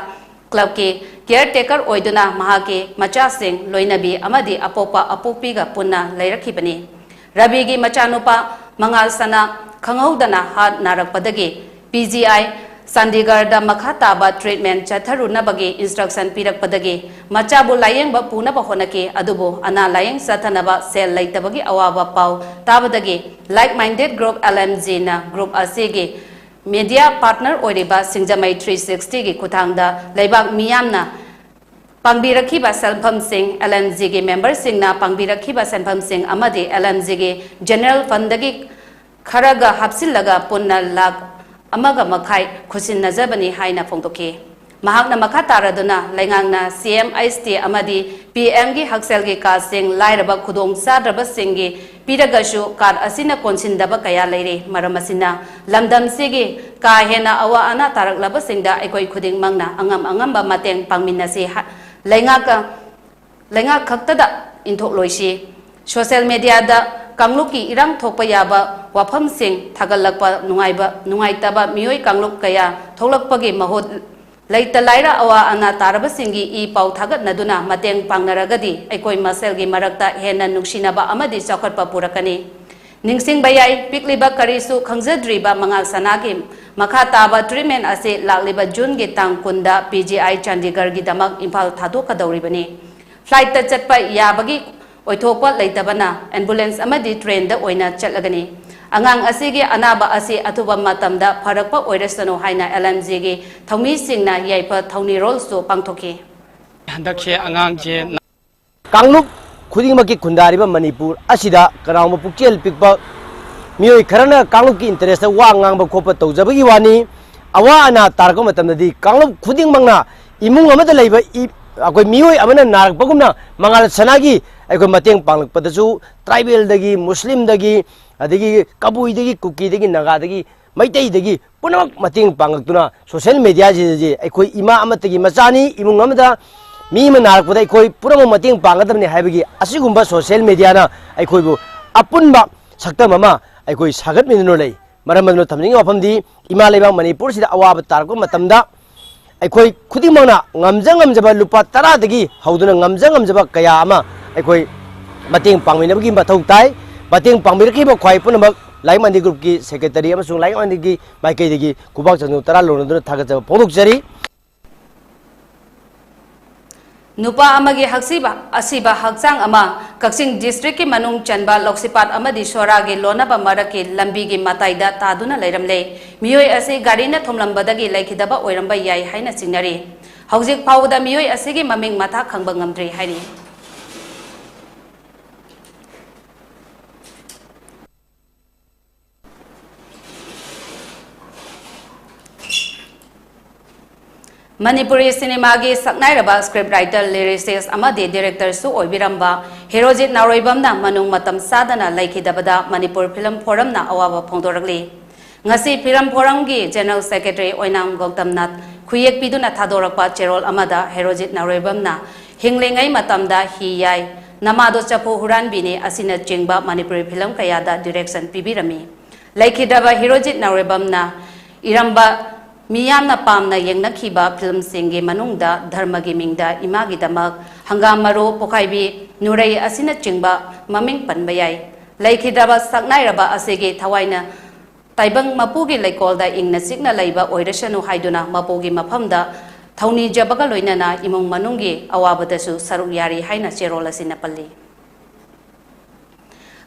ꯀ꯭ꯂꯕꯀꯤ ꯀꯤꯌꯔ ꯇꯦꯀꯔ ꯑꯣꯏꯗꯨꯅ ꯃꯍꯥꯛꯀꯤ ꯃꯆꯥꯁꯤꯡ, ꯂꯣꯏꯅꯕꯤ ꯑꯃꯗꯤ ꯑꯄꯣꯛꯄ ꯑꯄꯣꯛꯄꯤꯒ ꯄꯨꯟꯅ ꯂꯩꯔꯛꯈꯤꯕꯅꯤ꯫ ꯔꯕꯤꯒꯤ ꯃꯆꯥꯅꯨꯄꯥ ꯃꯉꯥꯜ ꯁꯅꯥ ꯈꯪꯍꯧꯗꯅ ꯍꯥꯔꯠ ꯅꯥꯔꯛꯄꯗꯒꯤ ꯄꯤ ꯖꯤ ꯑꯥꯏ ꯆꯥꯟꯗꯤꯒꯔꯗ ꯃꯈꯥ ꯇꯥꯕ ꯇ꯭ꯔꯤꯠꯃꯦꯟ ꯆꯠꯊꯔꯨꯅꯕꯒꯤ ꯏꯟꯁꯇ꯭ꯔꯛꯁꯟ ꯄꯤꯔꯛꯄꯗꯒꯤ ꯃꯆꯥꯕꯨ ꯂꯥꯌꯦꯡꯕ ꯄꯨꯅꯕ ꯍꯣꯠꯅꯈꯤ꯫ ꯑꯗꯨꯕꯨ ꯑꯅꯥ ꯂꯥꯌꯦꯡ ꯆꯠꯊꯅꯕ ꯁꯦꯜ ꯂꯩꯇꯕꯒꯤ ꯑꯋꯥꯕ ꯄꯥꯎ ꯇꯥꯕꯗꯒꯤ like minded group L M ꯖꯤꯅ ꯒ꯭ꯔꯨꯞ ꯑꯁꯤꯒꯤ ꯃꯦꯗꯤꯌꯥ ꯄꯥꯔꯠꯅꯔ ꯑꯣꯏꯔꯤꯕ ꯁꯤꯡꯖꯃꯩ ꯊ꯭ꯔꯤ ꯁꯤꯛꯁꯇꯤꯒꯤ ꯈꯨꯠꯊꯥꯡꯗ ꯂꯩꯕꯥꯛ ꯃꯤꯌꯥꯝꯅ ꯄꯥꯡꯕꯤꯔꯛꯈꯤꯕ ꯁꯦꯜꯐꯝꯁꯤꯡ, ꯑꯦꯜ ꯑꯦꯝ ꯖꯤꯒꯤ ꯃꯦꯝꯕꯔꯁꯤꯡꯅ ꯄꯥꯡꯕꯤꯔꯛꯈꯤꯕ ꯁꯦꯟꯐꯝꯁꯤꯡ ꯑꯃꯗꯤ ꯑꯦꯜ ꯑꯦꯝ ꯖꯤꯒꯤ ꯖꯦꯅꯔꯦꯜ ꯐꯟꯗꯒꯤ ꯈꯔꯒ ꯍꯥꯞꯆꯤꯜꯂꯒ ꯄꯨꯟꯅ ꯂꯥꯈ ꯑꯃꯒ ꯃꯈꯥꯏ ꯈꯨꯠꯁꯤꯟꯅꯖꯕꯅꯤ ꯍꯥꯏꯅ ꯐꯣꯡꯗꯣꯛꯈꯤ꯫ ꯃꯍꯥꯛꯅ ꯃꯈꯥ ꯇꯥꯔꯗꯨꯅ ꯂꯩꯉꯥꯛꯅ ꯁꯤ ꯑꯦꯝ ꯑꯩꯆ ꯇꯤ ꯑꯃꯗꯤ ꯄꯤ ꯑꯦꯝꯒꯤ ꯍꯛꯁꯦꯜꯒꯤ ꯀꯥꯔꯗꯁꯤꯡ ꯂꯥꯏꯔꯕ ꯈꯨꯗꯣꯡ ꯆꯥꯗ꯭ꯔꯕꯁꯤꯡꯒꯤ ꯄꯤꯔꯒꯁꯨ ꯀꯥꯔꯗ ꯑꯁꯤꯅ ꯀꯣꯟꯁꯤꯟꯗꯕ ꯀꯌꯥ ꯂꯩꯔꯤ꯫ ꯃꯔꯝ ꯑꯁꯤꯅ ꯂꯝꯗꯝꯁꯤꯒꯤ ꯀꯥ ꯍꯦꯟꯅ ꯑꯋꯥ ꯑꯅꯥ ꯇꯥꯔꯛꯂꯕꯁꯤꯡꯗ ꯑꯩꯈꯣꯏ ꯈꯨꯗꯤꯡꯃꯛꯅ ꯑꯉꯝ ꯑꯉꯝꯕ ꯃꯇꯦꯡ ꯄꯥꯡꯃꯤꯟꯅꯁꯤ꯫ ꯍꯥ-, ꯂꯩꯉꯥꯛꯀ ꯂꯩꯉꯥꯛ ꯈꯛꯇꯗ ꯏꯟꯊꯣꯛꯂꯣꯏꯁꯤ꯫ ꯁꯣꯁꯤꯌꯦꯜ ꯃꯦꯗꯤꯌꯥꯗ ꯀꯥꯡꯂꯨꯞꯀꯤ ꯏꯔꯥꯡ ꯊꯣꯛꯄ ꯌꯥꯕ ꯋꯥꯐꯝꯁꯤꯡ ꯊꯥꯒꯠꯂꯛꯄ ꯅꯨꯡꯉꯥꯏꯕ, ꯅꯨꯡꯉꯥꯏꯇꯕ ꯃꯤꯑꯣꯏ ꯀꯥꯡꯂꯨꯞ ꯀꯌꯥ ꯊꯣꯛꯂꯛꯄꯒꯤ ꯃꯍꯨꯠ ꯂꯩꯇ ꯂꯥꯏꯔ ꯑꯋꯥ ꯑꯅꯥ ꯇꯥꯔꯕꯁꯤꯡꯒꯤ ꯏ ꯄꯥꯎ ꯊꯥꯒꯠꯅꯗꯨꯅ ꯃꯇꯦꯡ ꯄꯥꯡꯅꯔꯒꯗꯤ ꯑꯩꯈꯣꯏ ꯃꯁꯦꯜꯒꯤ ꯃꯔꯛꯇ ꯍꯦꯟꯅ ꯅꯨꯡꯁꯤꯅꯕ ꯑꯃꯗꯤ ꯆꯥꯎꯈꯠꯄ ꯄꯨꯔꯛꯀꯅꯤ꯫ ꯅꯤꯡꯁꯤꯡꯕ ꯌꯥꯏ, ꯄꯤꯛꯂꯤꯕ ꯀꯔꯤꯁꯨ ꯈꯪꯖꯗ꯭ꯔꯤꯕ ꯃꯉꯥꯜ ꯁꯅꯥꯒꯤ ꯃꯈꯥ ꯇꯥꯕ ꯇ꯭ꯔꯤꯠꯃꯦꯟ ꯑꯁꯤ ꯂꯥꯛꯂꯤꯕ ꯖꯨꯟꯒꯤ ꯇꯥꯡ ꯀꯨꯟꯗ ꯄꯤ ꯖꯤ ꯑꯥꯏ ꯆꯥꯟꯗꯤꯒꯔꯒꯤꯗꯃꯛ ꯏꯝꯐꯥꯜ ꯊꯥꯗꯣꯛꯀꯗꯧꯔꯤꯕꯅꯤ꯫ ꯐ꯭ꯂꯥꯏꯠꯇ ꯆꯠꯄ ꯌꯥꯕꯒꯤ ꯑꯣꯏꯊꯣꯛꯄ ꯂꯩꯇꯕꯅ ꯑꯦꯝꯕꯨꯂꯦꯟꯁ ꯑꯃꯗꯤ ꯇ꯭ꯔꯦꯟꯗ ꯑꯣꯏꯅ ꯆꯠꯂꯒꯅꯤ꯫ ꯑꯉꯥꯡ ꯑꯁꯤꯒꯤ ꯑꯅꯥꯕ ꯑꯁꯤ ꯑꯊꯨꯕ ꯃꯇꯝꯗ ꯐꯔꯛꯄ ꯑꯣꯏꯔꯁꯅꯨ ꯍꯥꯏꯅ ꯑꯦꯜ ꯑꯦꯝ ꯖꯤꯒꯤ ꯊꯧꯃꯤꯁꯤꯡꯅ ꯌꯥꯏꯐ ꯊꯧꯅꯤꯔꯣꯜꯁꯨ ꯄꯥꯡꯊꯣꯛꯈꯤ꯫ ꯍꯟꯗꯛꯁꯦ ꯑꯉꯥꯡꯁꯦ ꯀꯥꯡꯂꯨꯞ ꯈꯨꯗꯤꯡꯃꯛꯀꯤ ꯈꯨꯟꯗꯥꯔꯤꯕ ꯃꯅꯤꯄꯨꯔ ꯑꯁꯤꯗ ꯀꯅꯥꯒꯨꯝꯕ ꯄꯨꯛꯆꯦꯜ ꯄꯤꯛꯄ ꯃꯤꯑꯣꯏ ꯈꯔꯅ ꯀꯥꯡꯂꯨꯞꯀꯤ ꯏꯟꯇꯔꯦꯁꯇ ꯋꯥ ꯉꯥꯡꯕ ꯈꯣꯠꯄ ꯇꯧꯖꯕꯒꯤ ꯋꯥꯅꯤ꯫ ꯑꯋꯥ ꯑꯅꯥ ꯇꯥꯔꯛꯄ ꯃꯇꯝꯗꯗꯤ ꯀꯥꯡꯂꯨꯞ ꯈꯨꯗꯤꯡꯃꯛꯅ ꯏꯃꯨꯡ ꯑꯃꯗ ꯂꯩꯕ ꯏ-, ꯑꯩꯈꯣꯏ ꯃꯤꯑꯣꯏ ꯑꯃꯅ ꯅꯥꯔꯛꯄꯒꯨꯝꯅ ꯃꯉꯥꯜ ꯁꯅꯥꯒꯤ ꯑꯩꯈꯣꯏ ꯃꯇꯦꯡ ꯄꯥꯡꯂꯛꯄꯗꯁꯨ ꯇ꯭ꯔꯥꯏꯕꯦꯜꯗꯒꯤ, ꯃꯨꯁꯂꯤꯝꯗꯒꯤ, ꯑꯗꯒꯤ ꯀꯕꯨꯏꯗꯒꯤ, ꯀꯨꯀꯤꯗꯒꯤ, ꯅꯥꯒꯥꯗꯒꯤ, ꯃꯩꯇꯩꯗꯒꯤ ꯄꯨꯝꯅꯃꯛ ꯃꯇꯦꯡ ꯄꯥꯡꯂꯛꯇꯨꯅ ꯁꯣꯁꯤꯌꯦꯜ ꯃꯦꯗꯤꯌꯥꯁꯤꯗꯗꯤ ꯑꯩꯈꯣꯏ ꯏꯃꯥ ꯑꯃꯠꯇꯒꯤ ꯃꯆꯥꯅꯤ, ꯏꯃꯨꯡ ꯑꯃꯗ ꯃꯤ ꯑꯃ ꯅꯥꯔꯛꯄꯗ ꯑꯩꯈꯣꯏ ꯄꯨꯝꯅꯃꯛ ꯃꯇꯦꯡ ꯄꯥꯡꯒꯗꯕꯅꯤ ꯍꯥꯏꯕꯒꯤ ꯑꯁꯤꯒꯨꯝꯕ ꯁꯣꯁꯤꯌꯦꯜ ꯃꯦꯗꯤꯌꯥꯅ ꯑꯩꯈꯣꯏꯕꯨ ꯑꯄꯨꯟꯕ ꯁꯛꯇꯝ ꯑꯃ ꯑꯩꯈꯣꯏ ꯁꯥꯒꯠꯃꯤꯟꯅꯗꯨꯅ ꯂꯩ꯫ ꯃꯔꯝ ꯑꯗꯨꯅ ꯊꯝꯖꯅꯤꯡꯉꯤꯕ ꯋꯥꯐꯝꯗꯤ, ꯏꯃꯥ ꯂꯩꯕꯥꯛ ꯃꯅꯤꯄꯨꯔꯁꯤꯗ ꯑꯋꯥꯕ ꯇꯥꯔꯛꯄ ꯃꯇꯝꯗ ꯑꯩꯈꯣꯏ ꯈꯨꯗꯤꯡꯃꯛꯅ ꯉꯝꯖ ꯉꯝꯖꯕ ꯂꯨꯄꯥ ꯇꯔꯥꯗꯒꯤ ꯍꯧꯗꯨꯅ ꯉꯝꯖ ꯉꯝꯖꯕ ꯀꯌꯥ ꯑꯃ ꯑꯩꯈꯣꯏ ꯃꯇꯦꯡ ꯄꯥꯡꯃꯤꯟꯅꯕꯒꯤ ꯃꯊꯧ ꯇꯥꯏ꯫ ꯃꯇꯦꯡ ꯄꯥꯡꯕꯤꯔꯛꯈꯤꯕ ꯈ꯭ꯋꯥꯏ ꯄꯨꯝꯅꯃꯛ ꯂꯥꯏꯔꯤꯛ ꯃꯟꯗꯤ group ꯀꯤ secretary ꯑꯃꯁꯨꯡ ꯂꯥꯏꯔꯤꯛ ꯃꯟꯗꯤꯒꯤ ꯃꯥꯏꯀꯩꯗꯒꯤ ꯈꯨꯕꯥꯛ ꯆꯟꯗꯨꯅ ꯇꯔꯥ ꯂꯣꯟꯅꯗꯨꯅ ꯊꯥꯒꯠꯆꯕ ꯐꯣꯡꯗꯣꯛꯆꯔꯤ꯫ ꯅꯨꯄꯥ ꯑꯃꯒꯤ ꯍꯛꯁꯤꯕ, ꯑꯁꯤꯕ ꯍꯛꯆꯥꯡ ꯑꯃ ꯀꯛꯆꯤꯡ district ꯀꯤ ꯃꯅꯨꯡ ꯆꯟꯕ ꯂꯧꯁꯤꯄꯥꯠ ꯑꯃꯗꯤ ꯁꯣꯔꯥꯒꯤ ꯂꯣꯟꯅꯕ ꯃꯔꯛꯀꯤ ꯂꯝꯕꯤꯒꯤ ꯃꯇꯥꯏꯗ ꯇꯥꯗꯨꯅ ꯂꯩꯔꯝꯂꯦ꯫ ꯃꯤꯑꯣꯏ ꯑꯁꯤ ꯒꯥꯔꯤꯅ ꯊꯣꯝꯂꯝꯕꯗꯒꯤ ꯂꯩꯈꯤꯗꯕ ꯑꯣꯏꯔꯝꯕ ꯌꯥꯏ ꯍꯥꯏꯅ ꯆꯤꯡꯅꯔꯤ꯫ ꯍꯧꯖꯤꯛ ꯐꯥꯎꯕꯗ ꯃꯤꯑꯣꯏ ꯑꯁꯤꯒꯤ ꯃꯃꯤꯡ ꯃꯊꯥ ꯈꯪꯕ ꯉꯝꯗ꯭ꯔꯤ ꯍꯥꯏꯔꯤ꯫ ꯃꯅꯤꯄꯨꯔꯤ ꯁꯤꯅꯦꯃꯥꯒꯤ ꯁꯛꯅꯥꯏꯔꯕ script writer, lyricist ꯑꯃꯗꯤ director ꯁꯨ ꯑꯣꯏꯕꯤꯔꯝꯕ ꯍꯦꯔꯣꯖꯤꯠ ꯅꯥꯎꯔꯣꯏꯕꯝꯅ ꯃꯅꯨꯡ ꯃꯇꯝ ꯆꯥꯗꯅ ꯂꯩꯈꯤꯗꯕꯗ ꯃꯅꯤꯄꯨꯔ Film Forum ꯅ ꯑꯋꯥꯕ ꯐꯣꯡꯗꯣꯔꯛꯂꯤ꯫ ꯉꯁꯤ Film Forum ꯒꯤ General Secretary ꯑꯣꯏꯅꯥꯝ ꯒꯧꯇꯝꯅ ꯈꯨꯌꯦꯛ ꯄꯤꯗꯨꯅ ꯊꯥꯗꯣꯔꯛꯄ ꯆꯦꯔꯣꯜ ꯑꯃꯗ ꯍꯦꯔꯣꯖꯤꯠ ꯅꯥꯎꯔꯣꯏꯕꯝꯅ ꯍꯤꯡꯂꯤꯉꯩ ꯃꯇꯝꯗ ꯍꯤ ꯌꯥꯏ, ꯅꯃꯥꯗꯣ ꯆꯐꯨ ꯍꯨꯔꯥꯟꯕꯤꯅꯤ ꯑꯁꯤꯅꯆꯤꯡꯕ ꯃꯅꯤꯄꯨꯔꯤ film ꯀꯌꯥꯗ direction ꯄꯤꯕꯤꯔꯝꯃꯤ꯫ ꯂꯩꯈꯤꯗ꯭ꯔꯕ ꯍꯦꯔꯣꯖꯤꯠ ꯅꯥꯎꯔꯦꯝꯕꯝꯅ ꯏꯔꯝꯕ ꯃꯤꯌꯥꯝꯅ ꯄꯥꯝꯅ ꯌꯦꯡꯅꯈꯤꯕ film ꯁꯤꯡꯒꯤ ꯃꯅꯨꯡꯗ ꯙꯔꯃꯒꯤ ꯃꯤꯡꯗ ꯏꯃꯥꯒꯤꯗꯃꯛ, ꯍꯪꯒꯥꯝ ꯃꯔꯨ ꯄꯣꯈꯥꯏꯕꯤ, ꯅꯨꯔꯩ ꯑꯁꯤꯅꯆꯤꯡꯕ ꯃꯃꯤꯡ ꯄꯟꯕ ꯌꯥꯏ꯫ ꯂꯩꯈꯤꯗ꯭ꯔꯕ ꯁꯛꯅꯥꯏꯔꯕ ꯑꯁꯤꯒꯤ ꯊꯋꯥꯏꯅ ꯇꯥꯏꯕꯪ ꯃꯄꯨꯒꯤ ꯂꯩꯀꯣꯜꯗ ꯏꯪꯅ ꯆꯤꯛꯅ ꯂꯩꯕ ꯑꯣꯏꯔꯁꯅꯨ ꯍꯥꯏꯗꯨꯅ ꯃꯄꯨꯒꯤ ꯃꯐꯝꯗ ꯊꯧꯅꯤꯖꯕꯒ ꯂꯣꯏꯅꯅ ꯏꯃꯨꯡ ꯃꯅꯨꯡꯒꯤ ꯑꯋꯥꯕꯗꯁꯨ ꯁꯔꯨꯛ ꯌꯥꯔꯤ ꯍꯥꯏꯅ ꯆꯦꯔꯣꯜ ꯑꯁꯤꯅ ꯄꯜꯂꯤ꯫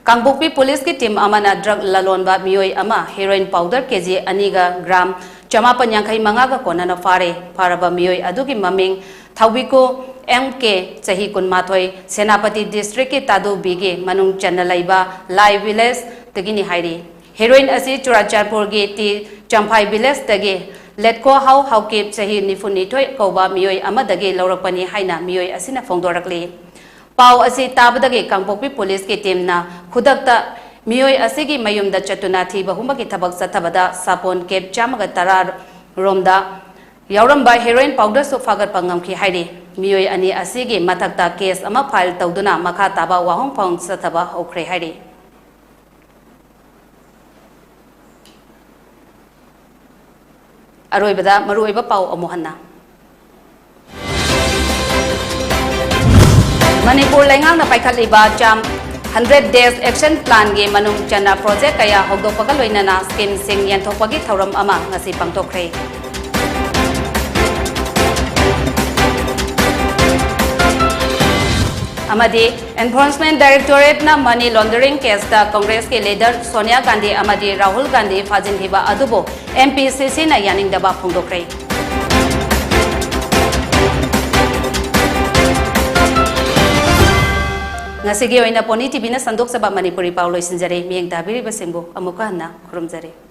ꯀꯥꯡꯄꯣꯛꯄꯤ police ꯀꯤ team ꯑꯃꯅ drug ꯂꯂꯣꯟꯕ ꯃꯤꯑꯣꯏ ꯑꯃ heroin powder KG ꯑꯅꯤꯒ gram ꯆꯃꯥꯄꯟ ꯌꯥꯡꯈꯩ ꯃꯉꯥꯒ ꯀꯣꯟꯅꯅ ꯐꯥꯔꯦ꯫ ꯐꯥꯔꯕ ꯃꯤꯑꯣꯏ ꯑꯗꯨꯒꯤ ꯃꯃꯤꯡ ꯊꯧꯕꯤꯀꯨ M K, ꯆꯍꯤ ꯀꯨꯟꯃꯥꯊꯣꯏ, ꯁꯦꯅꯥꯄꯇꯤ district ꯀꯤ ꯇꯥꯗꯨꯕꯤꯒꯤ ꯃꯅꯨꯡ ꯆꯟꯅ ꯂꯩꯕ ꯂꯥꯏ village ꯇꯒꯤꯅꯤ ꯍꯥꯏꯔꯤ꯫ Heroin ꯑꯁꯤ ꯆꯨꯔꯥꯆꯥꯟꯄꯨꯔꯒꯤ ꯇꯤ ꯆꯝꯐꯥꯏ village ꯇꯒꯤ ꯂꯦꯠꯀꯣ ꯍꯥꯎ ꯍꯥꯎꯀꯤꯞ, ꯆꯍꯤ ꯅꯤꯐꯨꯅꯤꯊꯣꯏ ꯀꯧꯕ ꯃꯤꯑꯣꯏ ꯑꯃꯗꯒꯤ ꯂꯧꯔꯛꯄꯅꯤ ꯍꯥꯏꯅ ꯃꯤꯑꯣꯏ ꯑꯁꯤꯅ ꯐꯣꯡꯗꯣꯔꯛꯂꯤ꯫ ꯄꯥꯎ ꯑꯁꯤ ꯇꯥꯕꯗꯒꯤ ꯀꯥꯡꯄꯣꯛꯄꯤ police ꯀꯤ team ꯅ ꯈꯨꯗꯛꯇ ꯃꯤꯑꯣꯏ ꯑꯁꯤꯒꯤ ꯃꯌꯨꯝꯗ ꯆꯠꯇꯨꯅ ꯊꯤꯕ ꯍꯨꯝꯕꯒꯤ ꯊꯕꯛ ꯆꯠꯊꯕꯗ ꯁꯥꯄꯣꯟ case ꯆꯥꯝꯃꯒ ꯇꯔꯥ ꯔꯣꯝꯗ ꯌꯥꯎꯔꯝꯕ heroin powder ꯁꯨ ꯐꯥꯒꯠꯄ ꯉꯝꯈꯤ ꯍꯥꯏꯔꯤ꯫ ꯃꯤꯑꯣꯏ ꯑꯅꯤ ꯑꯁꯤꯒꯤ ꯃꯊꯛꯇ case ꯑꯃ file ꯇꯧꯗꯨꯅ ꯃꯈꯥ ꯇꯥꯕ ꯋꯥꯍꯪ ꯄꯥꯎꯍꯪ ꯆꯠꯊꯕ ꯍꯧꯈ꯭ꯔꯦ ꯍꯥꯏꯔꯤ꯫ ꯑꯔꯣꯏꯕꯗ ꯃꯔꯨꯑꯣꯏꯕ ꯄꯥꯎ ꯑꯃꯨꯛ ꯍꯟꯅ꯫ ꯃꯅꯤꯄꯨꯔ ꯂꯩꯉꯥꯛꯅ ꯄꯥꯏꯈꯠꯂꯤꯕ ꯆꯥꯝ hundred days action planꯒꯤ ꯃꯅꯨꯡ ꯆꯟꯅ project ꯀꯌꯥ ꯍꯧꯗꯣꯛꯄꯒ ꯂꯣꯏꯅꯅ schemeꯁꯤꯡ ꯌꯦꯟꯊꯣꯛꯄꯒꯤ ꯊꯧꯔꯝ ꯑꯃ ꯉꯁꯤ ꯄꯥꯡꯊꯣꯛꯈ꯭ꯔꯦ꯫ ꯑꯃꯗꯤ Enforcement Directorateꯅ money laundering caseꯇ Congressꯀꯤ leader Sonia Gandhi ꯑꯃꯗꯤ ꯔꯥꯍꯨꯜ ꯒꯥꯟꯙꯤ ꯐꯥꯖꯤꯟꯈꯤꯕ ꯑꯗꯨꯕꯨ MPCCꯅ ꯌꯥꯅꯤꯡꯗꯕ ꯐꯣꯡꯗꯣꯛꯈ꯭ꯔꯦ꯫ ꯉꯁꯤꯒꯤ ꯑꯣꯏꯅ Pony TVꯅ ꯁꯟꯗꯣꯛꯆꯕ ꯃꯅꯤꯄꯨꯔꯤ ꯄꯥꯎ ꯂꯣꯏꯁꯤꯟꯖꯔꯦ꯫ ꯃꯤꯠꯌꯦꯡ ꯇꯥꯕꯤꯔꯤꯕꯁꯤꯡꯕꯨ ꯑꯃꯨꯛꯀ ꯍꯟꯅ ꯈꯨꯔꯨꯝꯖꯔꯤ꯫